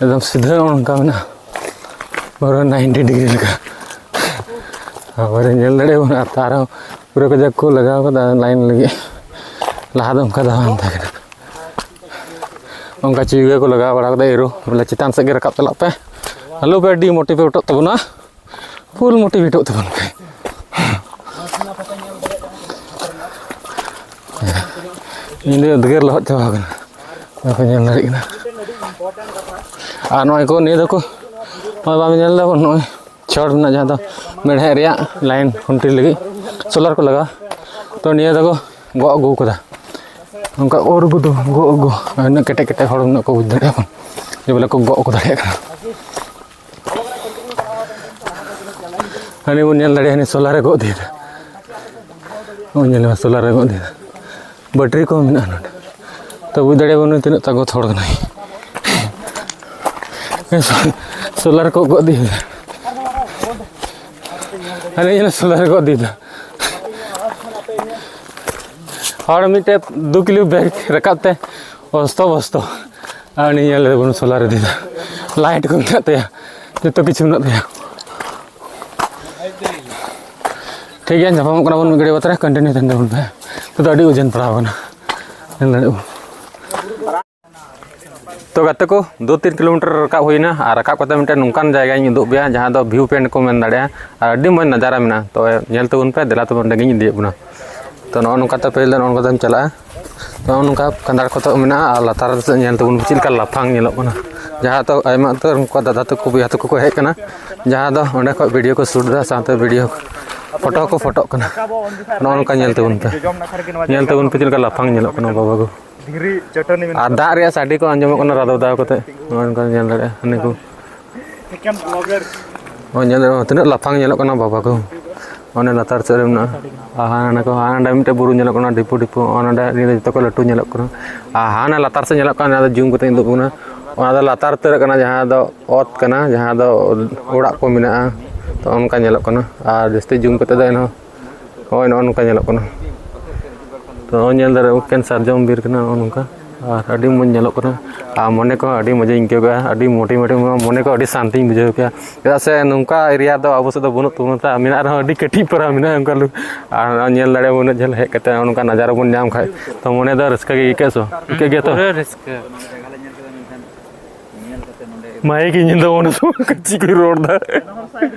ᱮᱠᱫᱚᱢ ᱥᱤᱫᱷᱟᱹ ᱚᱱᱠᱟ ᱢᱮᱱᱟᱜᱼᱟ, ᱯᱩᱨᱟᱹ ᱱᱟᱭᱤᱱᱴᱤ ᱰᱤᱜᱽᱨᱤ ᱞᱮᱠᱟ᱾ ᱟᱵᱟᱨ ᱧᱮᱞ ᱫᱟᱲᱮᱭᱟᱜ ᱵᱚᱱ ᱟᱨ ᱛᱟᱨᱦᱚᱸ ᱯᱩᱨᱟᱹ ᱠᱟᱡᱟᱠ ᱠᱚ ᱞᱟᱜᱟᱣ ᱠᱟᱫᱟ ᱞᱟᱭᱤᱱ ᱞᱟᱹᱜᱤᱫ᱾ ᱞᱟᱦᱟ ᱫᱚ ᱚᱱᱠᱟ ᱫᱚ ᱵᱟᱝ ᱛᱟᱦᱮᱸ ᱠᱟᱱᱟ᱾ ᱚᱱᱠᱟ ᱪᱩᱭᱜᱟᱹ ᱠᱚ ᱞᱟᱜᱟᱣ ᱵᱟᱲᱟ ᱠᱟᱫᱟ ᱮᱨᱳ, ᱵᱚᱞᱮ ᱪᱮᱛᱟᱱ ᱥᱮᱫ ᱜᱮ ᱨᱟᱠᱟᱵ ᱪᱟᱞᱟᱜ ᱯᱮ᱾ ᱟᱞᱚ ᱯᱮ ᱰᱤᱢᱳᱴᱤᱵᱷᱮᱴᱚᱜ ᱛᱟᱵᱚᱱᱟ, ᱯᱷᱩᱞ ᱢᱳᱴᱤᱵᱷᱮᱴᱚᱜ ᱛᱟᱵᱚᱱ ᱯᱮ᱾ ᱤᱧ ᱫᱚ ᱩᱫᱽᱜᱟᱹᱨ ᱞᱚᱦᱚᱫ ᱪᱟᱵᱟ ᱟᱠᱟᱱᱟ, ᱵᱟᱯᱮ ᱧᱮᱞ ᱫᱟᱲᱮᱭᱟᱜ ᱠᱟᱱᱟ᱾ ᱟᱨ ᱱᱚᱜᱼᱚᱭ ᱠᱚ ᱱᱤᱭᱟᱹ ᱫᱚᱠᱚ, ᱱᱚᱜᱼᱚᱭ ᱵᱟᱢ ᱧᱮᱞ ᱫᱟ ᱱᱚᱜᱼᱚᱭ ᱪᱷᱚᱲ ᱨᱮᱱᱟᱜ ᱡᱟᱦᱟᱸ ᱫᱚ ᱢᱮᱲᱦᱮᱫ ᱨᱮᱭᱟᱜ ᱞᱟᱭᱤᱱ ᱠᱷᱩᱱᱴᱤ ᱞᱟᱹᱜᱤᱫ ᱥᱳᱞᱟᱨ ᱠᱚ ᱞᱟᱜᱟᱣᱟ᱾ ᱛᱚ ᱱᱤᱭᱟᱹ ᱫᱚᱠᱚ ᱜᱚᱜ ᱟᱹᱜᱩ ᱠᱟᱫᱟ, ᱚᱱᱠᱟ ᱚᱨ ᱟᱹᱜᱩ ᱫᱚ ᱜᱚᱜ ᱟᱹᱜᱩ᱾ ᱟᱨ ᱩᱱᱟᱹᱜ ᱠᱮᱴᱮᱡ ᱠᱮᱴᱮᱡ ᱦᱚᱲ ᱩᱱᱟᱹᱜ ᱠᱚ ᱵᱩᱡᱽ ᱫᱟᱲᱮᱭᱟᱜᱼᱟ ᱵᱚᱱ ᱡᱮ ᱵᱚᱞᱮ ᱠᱚ ᱜᱚᱜ ᱠᱚ ᱫᱟᱲᱮᱭᱟᱜ ᱠᱟᱱᱟ᱾ ᱦᱟᱹᱱᱤ ᱵᱚᱱ ᱧᱮᱞ ᱫᱟᱲᱮᱭᱟᱜᱼᱟ, ᱦᱟᱹᱱᱤ ᱥᱳᱞᱟᱨ ᱮ ᱜᱚᱜ ᱤᱫᱤᱭᱮᱫᱟ᱾ ᱱᱚᱜᱼᱚᱭ ᱧᱮᱞ ᱢᱮ, ᱥᱳᱞᱟᱨ ᱮ ᱜᱚᱜ ᱤᱫᱤᱭᱮᱫᱟ᱾ ᱵᱮᱴᱨᱤ ᱠᱚᱦᱚᱸ ᱢᱮᱱᱟᱜᱼᱟ ᱱᱚᱰᱮ᱾ ᱛᱚ ᱵᱩᱡᱽ ᱫᱟᱲᱮᱭᱟᱜ ᱵᱚᱱ ᱛᱤᱱᱟᱹᱜ ᱛᱟᱜᱚᱛ ᱦᱚᱲ ᱠᱟᱱᱟᱭ᱾ ᱥᱳᱞᱟᱨ ᱠᱚ ᱜᱚᱜ ᱤᱫᱤᱭᱮᱫᱟ᱾ ᱦᱟᱹᱱᱤ ᱧᱮᱞ ᱢᱮ, ᱥᱳᱞᱟᱨ ᱮ ᱜᱚᱜ ᱤᱫᱤᱭᱮᱫᱟ᱾ ᱦᱚᱲ ᱢᱤᱫᱴᱮᱡ ᱫᱩ ᱠᱤᱞᱳ ᱵᱮᱜᱽ ᱨᱟᱠᱟᱵ ᱛᱮ ᱚᱥᱛᱚ ᱵᱚᱥᱛᱚ᱾ ᱟᱨ ᱩᱱᱤ ᱧᱮᱞ ᱞᱮᱫᱮ ᱵᱚᱱ, ᱥᱳᱞᱟᱨ ᱤᱫᱤᱭᱮᱫᱟ, ᱞᱟᱭᱤᱴ ᱠᱚ ᱢᱮᱱᱟᱜ ᱛᱟᱭᱟ, ᱡᱚᱛᱚ ᱠᱤᱪᱷᱩ ᱢᱮᱱᱟᱜ ᱛᱟᱭᱟ᱾ ᱴᱷᱤᱠ ᱜᱮᱭᱟ, ᱧᱟᱯᱟᱢᱚᱜ ᱠᱟᱱᱟ ᱵᱚᱱ ᱢᱤᱫ ᱜᱷᱟᱹᱲᱤᱡ ᱵᱟᱫᱽ ᱨᱮ, ᱠᱚᱱᱴᱤᱱᱤᱭᱩ ᱛᱟᱦᱮᱱ ᱛᱟᱵᱚᱱ ᱯᱮ᱾ ᱱᱤᱛᱚᱜ ᱫᱚ ᱟᱹᱰᱤ ᱳᱡᱚᱱ ᱯᱟᱲᱟᱣ ᱠᱟᱱᱟ, ᱧᱮᱞ ᱫᱟᱲᱮᱭᱟᱜ ᱠᱟᱱᱟ᱾ ᱛᱚ ᱜᱟᱛᱮ ᱠᱚ, ᱫᱩ ᱛᱤᱱ ᱠᱤᱞᱳᱢᱤᱴᱟᱨ ᱨᱟᱠᱟᱵ ᱦᱩᱭᱱᱟ ᱟᱨ ᱨᱟᱠᱟᱵ ᱠᱟᱛᱮ ᱢᱤᱫᱴᱮᱱ ᱱᱚᱝᱠᱟᱱ ᱡᱟᱭᱜᱟᱧ ᱩᱫᱩᱜ ᱯᱮᱭᱟ, ᱡᱟᱦᱟᱸ ᱫᱚ ᱵᱷᱤᱭᱩ ᱯᱚᱭᱮᱱᱴ ᱠᱚ ᱢᱮᱱ ᱫᱟᱲᱮᱭᱟᱜᱼᱟ᱾ ᱟᱨ ᱟᱹᱰᱤ ᱢᱚᱡᱽ ᱱᱟᱡᱟᱨᱟ ᱢᱮᱱᱟᱜᱼᱟ᱾ ᱛᱚ ᱧᱮᱞ ᱛᱟᱵᱚᱱ ᱯᱮ, ᱫᱮᱞᱟ ᱛᱟᱵᱚᱱ, ᱚᱸᱰᱮ ᱜᱤᱧ ᱤᱫᱤᱭᱮᱫ ᱵᱚᱱᱟ᱾ ᱛᱚ ᱱᱚᱜᱼᱚ ᱱᱚᱝᱠᱟ ᱛᱮ ᱯᱟᱹᱦᱤᱞ ᱫᱚ ᱱᱚᱜᱼᱚ ᱱᱚᱝᱠᱟ ᱛᱮᱢ ᱪᱟᱞᱟᱜᱼᱟ᱾ ᱛᱚ ᱱᱚᱜᱼᱚ ᱱᱚᱝᱠᱟ ᱠᱟᱸᱫᱟᱲ ᱠᱚᱛᱮ ᱢᱮᱱᱟᱜᱼᱟ ᱟᱨ ᱞᱟᱛᱟᱨ ᱨᱮ ᱧᱮᱞ ᱛᱟᱵᱚᱱ ᱯᱮ ᱪᱮᱫ ᱞᱮᱠᱟ ᱞᱟᱯᱷᱟᱝ ᱧᱮᱞᱚᱜ ᱠᱟᱱᱟ᱾ ᱡᱟᱦᱟᱸ ᱫᱚ ᱟᱭᱢᱟ ᱩᱛᱟᱹᱨ ᱩᱱᱠᱩ ᱫᱟᱫᱟ ᱛᱟᱠᱚ ᱵᱚᱭᱦᱟ ᱛᱟᱠᱚ ᱠᱚ ᱦᱮᱡ ᱠᱟᱱᱟ, ᱡᱟᱦᱟᱸ ᱫᱚ ᱚᱸᱰᱮ ᱠᱷᱚᱱ ᱵᱷᱤᱰᱤᱭᱳ ᱠᱚ ᱥᱩᱴ ᱮᱫᱟ, ᱥᱟᱶᱛᱮ ᱵᱷᱤᱰᱤᱭᱳ ᱯᱷᱳᱴᱳ ᱦᱚᱸᱠᱚ ᱯᱷᱳᱴᱳᱜ ᱠᱟᱱᱟ᱾ ᱱᱚᱜᱼᱚ ᱱᱚᱝᱠᱟ ᱧᱮᱞ ᱛᱟᱵᱚᱱ ᱯᱮ, ᱧᱮᱞ ᱛᱟᱵᱚᱱ ᱯᱮ ᱪᱮᱫ ᱞᱮᱠᱟ ᱞᱟᱯᱷᱟᱝ ᱧᱮᱞᱚᱜ ᱠᱟᱱᱟ ᱵᱟᱵᱟ ᱜᱳ᱾ ᱫᱷᱤᱨᱤ ᱪᱟᱹᱴᱟᱹᱱᱤ ᱢᱮᱱᱟᱜᱼᱟ᱾ ᱟᱨ ᱫᱟᱜ ᱨᱮᱭᱟᱜ ᱥᱟᱰᱮ ᱠᱚ ᱟᱸᱡᱚᱢᱚᱜ ᱠᱟᱱᱟ ᱨᱟᱫᱟᱣ ᱫᱟᱣ ᱠᱟᱛᱮ᱾ ᱱᱚᱜᱼᱚ ᱱᱚᱝᱠᱟ ᱧᱮᱞ ᱫᱟᱲᱮᱭᱟᱜᱼᱟ ᱦᱟᱹᱱᱤ ᱠᱚ᱾ ᱮᱠᱮᱱ ᱵᱞᱚᱜᱟᱨ᱾ ᱱᱚᱜᱼᱚᱭ ᱧᱮᱞ ᱫᱟᱲᱮᱭᱟᱜᱼᱟ ᱛᱤᱱᱟᱹᱜ ᱞᱟᱯᱷᱟᱝ ᱧᱮᱞᱚᱜ ᱠᱟᱱᱟ ᱵᱟᱵᱟ ᱜᱳ᱾ ᱚᱱᱮ ᱞᱟᱛᱟᱨ ᱥᱮᱫ ᱨᱮ ᱢᱮᱱᱟᱜᱼᱟ᱾ ᱟᱨ ᱦᱟᱱᱟ ᱠᱚ, ᱦᱟᱸᱰᱮ ᱢᱤᱫᱴᱮᱱ ᱵᱩᱨᱩ ᱧᱮᱞᱚᱜ ᱠᱟᱱᱟ, ᱰᱷᱤᱯᱩ ᱰᱷᱤᱯᱩ᱾ ᱚᱱᱟ ᱡᱚᱛᱚ ᱠᱷᱚᱱ ᱞᱟᱹᱴᱩ ᱧᱮᱞᱚᱜ ᱠᱟᱱᱟ᱾ ᱟᱨ ᱦᱟᱱᱟ ᱞᱟᱛᱟᱨ ᱥᱮᱫ ᱧᱮᱞᱚᱜ ᱠᱟᱱᱟ, ᱚᱱᱟ ᱫᱚ ᱡᱩᱢ ᱠᱟᱛᱮ ᱩᱫᱩᱜ ᱠᱟᱱᱟ᱾ ᱚᱱᱟ ᱫᱚ ᱞᱟᱛᱟᱨ ᱩᱛᱟᱹᱨᱚᱜ ᱠᱟᱱᱟ, ᱡᱟᱦᱟᱸ ᱫᱚ ᱚᱛ ᱠᱟᱱᱟ, ᱡᱟᱦᱟᱸ ᱫᱚ ᱚᱲᱟᱜ ᱠᱚ ᱢᱮᱱᱟᱜᱼᱟ᱾ ᱛᱚ ᱚᱱᱠᱟ ᱧᱮᱞᱚᱜ ᱠᱟᱱᱟ᱾ ᱟᱨ ᱡᱟᱹᱥᱛᱤ ᱡᱩᱢ ᱠᱟᱛᱮ ᱫᱚ ᱮᱱᱦᱚᱸ ᱦᱳᱭ, ᱱᱚᱜᱼᱚ ᱱᱚᱝᱠᱟ ᱧᱮᱞᱚᱜ ᱠᱟᱱᱟ᱾ ᱛᱚ ᱱᱚᱜᱼᱚᱭ ᱧᱮᱞ ᱫᱟᱲᱮᱭᱟᱜ ᱮᱠᱮᱱ ᱥᱟᱨᱡᱚᱢ ᱵᱤᱨ ᱠᱟᱱᱟ ᱱᱚᱜᱼᱚ ᱱᱚᱝᱠᱟ᱾ ᱟᱨ ᱟᱹᱰᱤ ᱢᱚᱡᱽ ᱧᱮᱞᱚᱜ ᱠᱟᱱᱟ᱾ ᱟᱨ ᱢᱚᱱᱮ ᱠᱚᱦᱚᱸ ᱟᱹᱰᱤ ᱢᱚᱡᱽ ᱤᱧ ᱟᱹᱭᱠᱟᱹᱣ ᱠᱮᱜᱼᱟ, ᱟᱹᱰᱤ ᱢᱳᱴᱤᱵᱷᱮᱴ, ᱢᱚᱱᱮ ᱠᱚ ᱟᱹᱰᱤ ᱥᱟᱱᱛᱤᱧ ᱵᱩᱡᱷᱟᱹᱣ ᱠᱮᱜᱼᱟ᱾ ᱪᱮᱫᱟᱜ ᱥᱮ ᱱᱚᱝᱠᱟ ᱮᱨᱤᱭᱟ ᱫᱚ ᱟᱵᱚ ᱥᱮᱫ ᱫᱚ ᱵᱟᱹᱱᱩᱜ ᱛᱟᱵᱚᱱᱟ, ᱛᱟ ᱢᱮᱱᱟᱜ ᱨᱮᱦᱚᱸ ᱟᱹᱰᱤ ᱠᱟᱹᱴᱤᱡ ᱯᱟᱨᱟ ᱢᱮᱱᱟᱜᱼᱟ ᱚᱱᱠᱟ ᱞᱩ-, ᱟᱨ ᱱᱚᱜᱼᱚᱭ ᱧᱮᱞ ᱫᱟᱲᱮᱭᱟᱜᱼᱟ ᱩᱱᱟᱹᱜ ᱡᱷᱟᱹᱞ ᱦᱮᱡ ᱠᱟᱛᱮ ᱱᱚᱜᱼᱚ ᱱᱚᱝᱠᱟ ᱱᱟᱡᱟᱨᱟ ᱵᱚᱱ ᱧᱟᱢ ᱠᱷᱟᱡ, ᱛᱚ ᱢᱚᱱᱮ ᱫᱚ ᱨᱟᱹᱥᱠᱟᱹ ᱜᱮ ᱟᱹᱭᱠᱟᱹᱜᱼᱟ ᱥᱮ ᱵᱟᱝ? ᱟᱹᱭᱠᱟᱹᱜ ᱜᱮᱭᱟ ᱛᱚ? ᱯᱩᱨᱟᱹ ᱨᱟᱹᱥᱠᱟᱹ᱾ ᱢᱟᱭᱤᱠ ᱤᱧ ᱧᱮᱞ ᱫᱟ ᱚᱱᱟ ᱥᱚᱢᱚᱭ ᱠᱟᱹᱪᱤ ᱠᱚ ᱨᱚᱲ ᱫᱟ᱾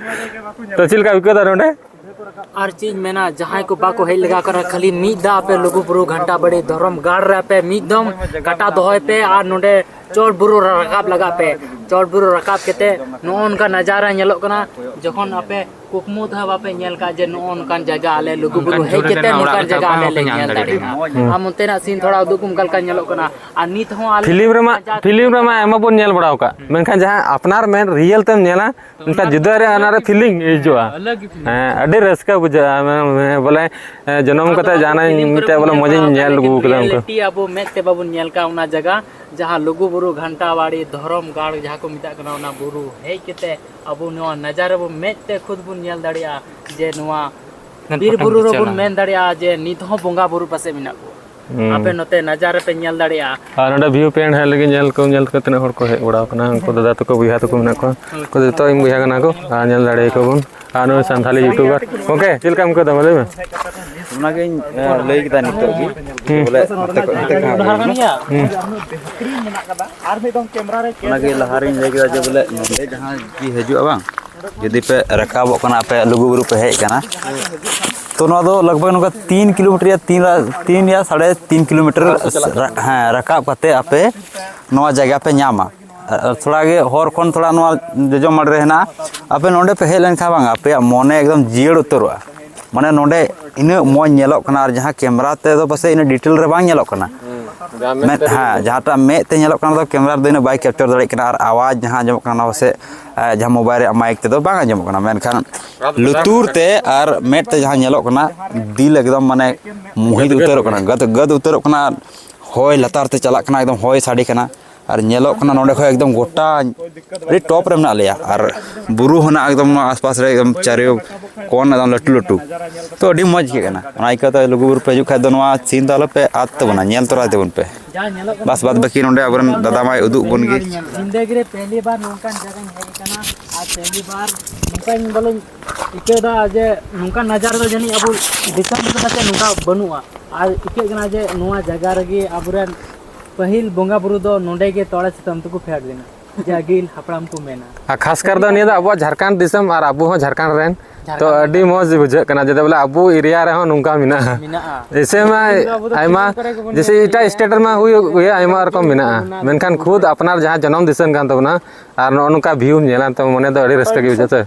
ᱛᱚ ᱪᱮᱫ ᱞᱮᱠᱟ ᱟᱹᱭᱠᱟᱹᱣ ᱫᱟ ᱱᱚᱰᱮ? ᱟᱨ ᱪᱮᱫ ᱤᱧ ᱢᱮᱱᱟ, ᱡᱟᱦᱟᱸᱭ ᱠᱚ ᱵᱟᱠᱚ ᱦᱮᱡ ᱞᱮᱜᱟ ᱠᱟᱱᱟ, ᱠᱷᱟᱹᱞᱤ ᱢᱤᱫ ᱫᱷᱟᱣ ᱟᱯᱮ ᱞᱩᱜᱩᱵᱩᱨᱩ ᱜᱷᱟᱱᱴᱟ ᱵᱟᱲᱤ ᱫᱷᱚᱨᱚᱢ ᱜᱟᱲ ᱨᱮ ᱟᱯᱮ ᱢᱤᱫ ᱫᱚᱢ ᱠᱟᱴᱟ ᱫᱚᱦᱚᱭ ᱯᱮ ᱟᱨ ᱱᱚᱰᱮ ᱪᱚᱴ ᱵᱩᱨᱩ ᱨᱟᱠᱟᱵ ᱞᱟᱜᱟᱜ ᱯᱮ᱾ ᱪᱚᱴ ᱵᱩᱨᱩ ᱨᱟᱠᱟᱵ ᱠᱟᱛᱮ ᱱᱚᱜᱼᱚ ᱱᱚᱝᱠᱟ ᱱᱟᱡᱟᱨᱟ ᱧᱮᱞᱚᱜ ᱠᱟᱱᱟ᱾ ᱡᱚᱠᱷᱚᱱ ᱟᱯᱮ ᱠᱩᱠᱢᱩ ᱛᱮᱦᱚᱸ ᱵᱟᱯᱮ ᱧᱮᱞ ᱠᱟᱜ ᱡᱮ ᱱᱚᱜᱼᱚ ᱱᱚᱝᱠᱟᱱ ᱡᱟᱭᱜᱟ ᱟᱞᱮ ᱞᱩᱜᱩᱵᱩᱨᱩ ᱚᱱᱠᱟᱱ ᱦᱮᱡ ᱡᱷᱩᱲᱟᱹ ᱠᱟᱛᱮ ᱨᱮᱱᱟᱜ ᱚᱲᱟᱜ ᱱᱚᱝᱠᱟᱱ ᱠᱚᱛᱮ ᱡᱟᱭᱜᱟ ᱚᱠᱟ ᱟᱞᱮ ᱦᱚᱸ ᱞᱮ ᱯᱮ ᱧᱟᱢ ᱧᱮᱞ ᱫᱟᱲᱮᱭᱟᱜᱼᱟ᱾ ᱫᱟᱲᱮᱭᱟᱜᱼᱟ᱾ ᱦᱩᱸ᱾ ᱟᱢ ᱚᱱᱛᱮᱱᱟᱜ ᱥᱤᱱ ᱛᱷᱚᱲᱟ ᱩᱫᱩᱜ ᱠᱚᱢ ᱚᱠᱟ ᱞᱮᱠᱟ ᱧᱮᱞᱚᱜ ᱠᱟᱱᱟ᱾ ᱟᱨ ᱱᱤᱛ ᱦᱚᱸ ᱟᱞᱮ ᱯᱷᱤᱞᱢ ᱨᱮᱢᱟ, ᱠᱟᱡᱟᱠ ᱯᱷᱤᱞᱢ ᱨᱮᱢᱟ ᱟᱭᱢᱟ ᱵᱚᱱ ᱧᱮᱞ ᱵᱟᱲᱟ ᱟᱠᱟᱫ, ᱢᱮᱱᱠᱷᱟᱱ ᱡᱟᱦᱟᱸ ᱟᱯᱱᱟᱨ ᱢᱮᱫ ᱨᱤᱭᱮᱞ ᱛᱮᱢ ᱧᱮᱞᱟ, ᱢᱮᱱᱠᱷᱟᱱ ᱡᱩᱫᱟᱹ ᱨᱮ ᱚᱱᱟ ᱨᱮ ᱯᱷᱤᱞᱤᱝ ᱦᱤᱡᱩᱜᱼᱟ᱾ ᱟᱞᱟᱜᱽ ᱜᱮ ᱯᱷᱤᱞᱤᱝ᱾ ᱦᱮᱸ, ᱟᱹᱰᱤ ᱨᱟᱹᱥᱠᱟᱹ ᱵᱩᱡᱷᱟᱹᱜᱼᱟ᱾ ᱢᱟᱱᱮ, ᱢᱟᱱᱮ, ᱵᱚᱞᱮ, ᱦᱮᱸ, ᱡᱚᱱᱚᱢ ᱟᱫᱚ ᱠᱟᱛᱮ ᱟᱵᱚ ᱡᱟᱦᱟᱱᱟᱜ ᱯᱷᱤᱞᱤᱢ ᱠᱚᱨᱮ ᱢᱤᱫᱴᱮᱡ ᱵᱚᱱ ᱵᱚᱞᱮ ᱧᱮᱞ ᱢᱚᱡᱽ ᱤᱧ ᱵᱟᱲᱟ ᱟᱠᱟᱫ, ᱧᱮᱞ ᱟᱹᱜᱩ ᱞᱮᱠᱤᱱ ᱠᱟᱫᱟ ᱚᱱᱠᱟ᱾ ᱨᱤᱭᱮᱞᱤᱴᱤ ᱟᱵᱚ ᱢᱮᱫ ᱛᱮ ᱵᱟᱵᱚᱱ ᱧᱮᱞ ᱠᱟᱜ ᱚᱱᱟ ᱡᱟᱭᱜᱟ, ᱡᱟᱦᱟᱸ ᱞᱩᱜᱩ ᱵᱩᱨᱩ ᱜᱷᱟᱱᱴᱟ ᱵᱟᱲᱤ ᱫᱷᱚᱨᱚᱢ ᱜᱟᱲ ᱡᱟᱦᱟᱸ ᱠᱚ ᱢᱮᱛᱟᱜ ᱠᱟᱱᱟ, ᱚᱱᱟ ᱵᱩᱨᱩ ᱦᱮᱡ ᱠᱟᱛᱮ ᱟᱵᱚ ᱱᱚᱣᱟ ᱱᱟᱡᱟᱨᱟ ᱵᱚ ᱢᱮᱫ ᱛᱮ ᱠᱷᱩᱫ ᱵᱚᱱ ᱧᱮᱞ ᱫᱟᱲᱮᱭᱟᱜᱼᱟ ᱡᱮ ᱱᱚᱣᱟ ᱢᱮᱫ ᱵᱤᱨ ᱯᱚᱴᱚᱢ ᱵᱩᱨᱩ ᱜᱮ ᱨᱮᱵᱚᱱ ᱪᱟᱞᱟᱣ᱾ ᱢᱮᱱ ᱫᱟᱲᱮᱭᱟᱜᱼᱟ ᱡᱮ ᱱᱤᱛ ᱦᱚᱸ ᱵᱚᱸᱜᱟ ᱵᱩᱨᱩ ᱯᱟᱥᱮᱡ ᱢᱮᱱᱟᱜ ᱠᱚᱣᱟ᱾ ᱦᱩᱸ᱾ ᱟᱯᱮ ᱱᱚᱛᱮ ᱱᱟᱡᱟᱨ ᱨᱮᱯᱮ ᱧᱮᱞ ᱫᱟᱲᱮᱭᱟᱜᱼᱟ᱾ ᱟᱨ ᱱᱚᱰᱮ view point ᱦᱮᱡ ᱞᱟᱹᱜᱤᱫ ᱧᱮᱞ ᱠᱚ, ᱧᱮᱞ ᱠᱟᱛᱮ ᱛᱤᱱᱟᱹᱜ ᱦᱚᱲ ᱠᱚ ᱦᱮᱡ ᱵᱟᱲᱟᱣ ᱠᱟᱱᱟ, ᱩᱱᱠᱩ ᱫᱟᱫᱟ ᱛᱟᱠᱚ, ᱵᱚᱭᱦᱟ ᱛᱟᱠᱚ ᱢᱮᱱᱟᱜ ᱠᱚᱣᱟ, ᱩᱱᱠᱩ ᱫᱚ ᱡᱚᱛᱚ ᱤᱧ ᱵᱚᱭᱦᱟ ᱠᱟᱱᱟ ᱠᱚ᱾ ᱟᱨ ᱧᱮᱞ ᱫᱟᱲᱮᱭᱟᱠᱚ ᱵᱚᱱ᱾ ᱟᱨ ᱱᱩᱭ ᱥᱟᱱᱛᱷᱟᱞᱤ YouTuber᱾ ᱜᱚᱝᱠᱮ, ᱪᱮᱫ ᱞᱮᱠᱟᱢ ᱟᱹᱭᱠᱟᱹᱣ ᱫᱟ, ᱢᱟ ᱞᱟᱹᱭ ᱢᱮ? ᱚᱱᱟᱜᱤᱧ, ᱮ, ᱞᱟᱹᱭ ᱠᱮᱫᱟ ᱱᱤᱛᱚᱜ ᱜᱮ᱾ ᱦᱩᱸ᱾ ᱵᱚᱞᱮ ᱱᱚᱛᱮ ᱠᱷᱚᱱ, ᱱᱚᱛᱮ ᱠᱷᱚᱱ ᱦᱩᱸ᱾ ᱚᱱᱟᱜᱮ ᱞᱟᱦᱟ ᱨᱤᱧ ᱞᱟᱹᱭ ᱠᱮᱫᱟ ᱡᱮ ᱵᱚᱞᱮ ᱱᱚᱰᱮ ᱡᱟᱦᱟᱸ ᱜᱮ ᱦᱤᱡᱩᱜᱼᱟ ᱵᱟᱝ, ᱡᱩᱫᱤ ᱯᱮ ᱨᱟᱠᱟᱵᱚᱜ ᱠᱟᱱᱟ, ᱟᱯᱮ ᱞᱩᱜᱩᱵᱩᱨᱩ ᱯᱮ ᱦᱮᱡ ᱠᱟᱱᱟ, ᱛᱚ ᱱᱚᱣᱟ ᱫᱚ ᱞᱟᱜᱽ ᱵᱷᱟᱜᱽ ᱱᱚᱝᱠᱟ ᱛᱤᱱ ᱠᱤᱞᱳᱢᱤᱴᱟᱨ ᱭᱟ ᱛᱤᱱ ᱨᱟ-, ᱛᱤᱱ ᱭᱟ ᱥᱟᱲᱮ ᱛᱤᱱ ᱠᱤᱞᱳᱢᱤᱴᱟᱨ ᱨᱟ-, ᱦᱮᱸ, ᱨᱟᱠᱟᱵ ᱠᱟᱛᱮ ᱟᱯᱮ ᱱᱚᱣᱟ ᱡᱟᱭᱜᱟ ᱯᱮ ᱧᱟᱢᱟ᱾ ᱟᱨ ᱛᱷᱚᱲᱟ ᱜᱮ ᱦᱚᱨ ᱠᱷᱚᱱ ᱛᱷᱚᱲᱟ ᱱᱚᱣᱟ ᱡᱚᱡᱚᱢ ᱟᱲᱮ ᱨᱮ ᱦᱮᱱᱟᱜᱼᱟ᱾ ᱟᱯᱮ ᱱᱚᱰᱮ ᱯᱮ ᱦᱮᱡ ᱞᱮᱱᱠᱷᱟᱱ ᱵᱟᱝ, ᱟᱯᱮᱭᱟᱜ ᱢᱚᱱᱮ ᱮᱠᱫᱚᱢ ᱡᱤᱭᱟᱹᱲ ᱩᱛᱟᱹᱨᱚᱜᱼᱟ᱾ ᱢᱟᱱᱮ ᱱᱚᱰᱮ ᱤᱱᱟᱹᱜ ᱢᱚᱡᱽ ᱧᱮᱞᱚᱜ ᱠᱟᱱᱟ, ᱟᱨ ᱡᱟᱦᱟᱸ ᱠᱮᱢᱨᱟ ᱛᱮᱫᱚ ᱯᱟᱥᱮᱡ ᱤᱱᱟᱹᱜ detail ᱨᱮ ᱵᱟᱝ ᱧᱮᱞᱚᱜ ᱠᱟᱱᱟ᱾ ᱢᱮᱫ, ᱦᱮᱸ, ᱡᱟᱦᱟᱸᱴᱟᱜ ᱢᱮᱫ ᱛᱮ ᱧᱮᱞᱚᱜ ᱠᱟᱱᱟ, ᱫᱚ ᱠᱮᱢᱨᱟ ᱨᱮᱫᱚ ᱤᱱᱟᱹᱜ ᱵᱟᱭ capture ᱫᱟᱲᱮᱭᱟᱜ ᱠᱟᱱᱟ, ᱟᱨ ᱟᱣᱟᱡᱽ ᱡᱟᱦᱟᱸ ᱟᱸᱡᱚᱢᱚᱜ ᱠᱟᱱᱟ, ᱚᱱᱟ ᱯᱟᱥᱮᱡ, ᱮ, ᱡᱟᱦᱟᱸ mobile ᱨᱮᱭᱟᱜ mic ᱛᱮᱫᱚ ᱵᱟᱝ ᱟᱸᱡᱚᱢᱚᱜ ᱠᱟᱱᱟ᱾ ᱢᱮᱱᱠᱷᱟᱱ ᱞᱩᱛᱩᱨ ᱛᱮ ᱟᱨ ᱢᱮᱫ ᱛᱮ ᱡᱟᱦᱟᱸ ᱧᱮᱞᱚᱜ ᱠᱟᱱᱟ, ᱫᱤᱞ ᱮᱠᱫᱚᱢ ᱢᱟᱱᱮ ᱢᱳᱦᱤᱛ ᱩᱛᱟᱹᱨᱚᱜ ᱠᱟᱱᱟ, ᱜᱟᱫ, ᱜᱟᱫ ᱩᱛᱟᱹᱨᱚᱜ ᱠᱟᱱᱟ᱾ ᱦᱚᱭ ᱞᱟᱛᱟᱨ ᱛᱮ ᱪᱟᱞᱟᱜ ᱠᱟᱱᱟ, ᱮᱠᱫᱚᱢ ᱦᱚᱭ ᱥᱟᱰᱮ ᱠᱟᱱᱟ᱾ ᱟᱨ ᱧᱮᱞᱚᱜ ᱠᱟᱱᱟ ᱱᱚᱸᱰᱮ ᱠᱷᱚᱱ ᱮᱠᱫᱚᱢ ᱜᱚᱴᱟ ᱟᱹᱰᱤ top ᱨᱮ ᱢᱮᱱᱟᱜ ᱞᱮᱭᱟ, ᱟᱨ ᱵᱩᱨᱩ ᱦᱚᱸ ᱦᱮᱱᱟᱜᱼᱟ ᱮᱠᱫᱚᱢ ᱱᱚᱣᱟ ᱟᱥᱯᱟᱥ ᱨᱮ, ᱮᱠᱫᱚᱢ ᱪᱟᱹᱨᱤᱭᱳ ᱠᱚᱱ ᱮᱠᱫᱚᱢ ᱞᱟᱹᱴᱩ ᱞᱟᱹᱴᱩ᱾ ᱛᱚ, ᱟᱹᱰᱤ ᱢᱚᱡᱽ ᱟᱹᱭᱠᱟᱹᱜ ᱠᱟᱱᱟ᱾ ᱚᱱᱟ ᱤᱭᱠᱟᱹᱛᱮ ᱞᱩᱜᱩᱵᱩᱨᱩ ᱯᱮ ᱦᱤᱡᱩᱜ ᱠᱷᱟᱡ ᱫᱚ ᱱᱚᱣᱟ scene ᱫᱚ ᱟᱞᱚᱯᱮ ᱟᱫ ᱛᱟᱵᱚᱱᱟ, ᱧᱮᱞ ᱛᱚᱨᱟᱭ ᱛᱟᱵᱚᱱ ᱯᱮ᱾ ᱵᱟᱥ, ᱵᱟᱫ ᱵᱟᱹᱠᱤ ᱱᱚᱸᱰᱮ ᱟᱵᱚᱨᱮᱱ ᱫᱟᱫᱟ ᱢᱟᱭ ᱩᱫᱩᱜ ᱵᱚᱱ ᱜᱮ᱾ ᱡᱤᱱᱫᱮᱜᱤ ᱨᱮ ᱯᱮᱦᱞᱤ ᱵᱟᱨ ᱱᱚᱝᱠᱟᱱ ᱡᱟᱭᱜᱟᱧ ᱦᱮᱡ ᱟᱠᱟᱱᱟ, ᱟᱨ ᱯᱮᱦᱞᱤ ᱵᱟᱨ ᱱᱚᱝᱠᱟᱧ ᱵᱚᱞᱮᱧ ᱟᱹᱭᱠᱟᱹᱣ ᱮᱫᱟ ᱡᱮ ᱱᱚᱝᱠᱟᱱ ᱱᱟᱡᱟᱨ ᱫᱚ ᱡᱟᱹᱱᱤᱡ ᱟᱵᱚ ᱫᱤᱥᱚᱢ ᱨᱮᱫᱚ ᱯᱟᱪᱮᱫ ᱱᱚᱝᱠᱟ ᱵᱟᱹᱱᱩᱜᱼᱟ᱾ ᱟᱨ ᱟᱹᱭᱠᱟᱹᱜ ᱠᱟᱱᱟ ᱡᱮ ᱱᱚᱣᱟ ᱡᱟᱭᱜᱟ ᱨᱮᱜᱮ ᱟᱵᱚᱨᱮᱱ ᱯᱟᱹᱦᱤᱞ ᱵᱚᱸᱜᱟ ᱵᱩᱨᱩ ᱫᱚ ᱱᱚᱰᱮ ᱜᱮ ᱛᱚᱲᱮ ᱥᱩᱛᱟᱹᱢ ᱛᱮᱠᱚ ᱯᱷᱮᱰ ᱞᱮᱱᱟ, ᱡᱮ ᱟᱹᱜᱤᱞ ᱦᱟᱯᱲᱟᱢ ᱠᱚ ᱢᱮᱱᱟ᱾ ᱟᱨ ᱠᱷᱟᱥ ᱠᱟᱨ ᱫᱚ ᱱᱤᱭᱟᱹ ᱫᱚ ᱟᱵᱚᱣᱟᱜ ᱡᱷᱟᱲᱠᱷᱚᱸᱰ ᱫᱤᱥᱚᱢ ᱟᱨ ᱟᱵᱚ ᱦᱚᱸ ᱡᱷᱟᱲᱠᱷᱚᱸᱰ ᱨᱮᱱ, ᱛᱚ ᱡᱷᱟᱲᱠᱷᱚᱸᱰ ᱟᱹᱰᱤ ᱢᱚᱡᱽ ᱵᱩᱡᱷᱟᱹᱜ ᱠᱟᱱᱟ ᱡᱮ ᱵᱚᱞᱮ ᱟᱵᱚ area ᱨᱮᱦᱚᱸ ᱱᱚᱝᱠᱟ ᱢᱮᱱᱟᱜᱼᱟ᱾ ᱢᱮᱱᱟᱜᱼᱟ᱾ ᱡᱮᱭᱥᱮ ᱢᱟ ᱟᱵᱚ ᱫᱚ ᱟᱭᱢᱟ, ᱯᱷᱤᱞᱢ ᱠᱚᱨᱮ ᱜᱮᱵᱚᱱ ᱡᱮᱭᱥᱮ ᱧᱮᱞ ᱮᱴᱟᱜ ᱜᱮᱭᱟ᱾ State ᱨᱮᱢᱟ ᱦᱩᱭᱩᱜ ᱜᱮᱭᱟ, ᱟᱭᱢᱟ ᱨᱚᱠᱚᱢ ᱢᱮᱱᱟᱜᱼᱟ, ᱢᱮᱱᱠᱷᱟᱱ ᱠᱷᱩᱫ ᱟᱯᱱᱟᱨ ᱡᱟᱦᱟᱸ ᱡᱚᱱᱚᱢ ᱫᱤᱥᱚᱢ ᱠᱟᱱ ᱛᱟᱵᱚᱱᱟ ᱟᱨ ᱱᱚᱜᱼᱚ ᱱᱚᱝᱠᱟ view ᱧᱮᱞᱟ ᱛᱚ ᱢᱚᱱᱮ ᱫᱚ ᱟᱹᱰᱤ ᱨᱟᱹᱥᱠᱟᱹ ᱜᱮ ᱵᱩᱡᱷᱟᱹᱜᱼᱟ ᱥᱮ᱾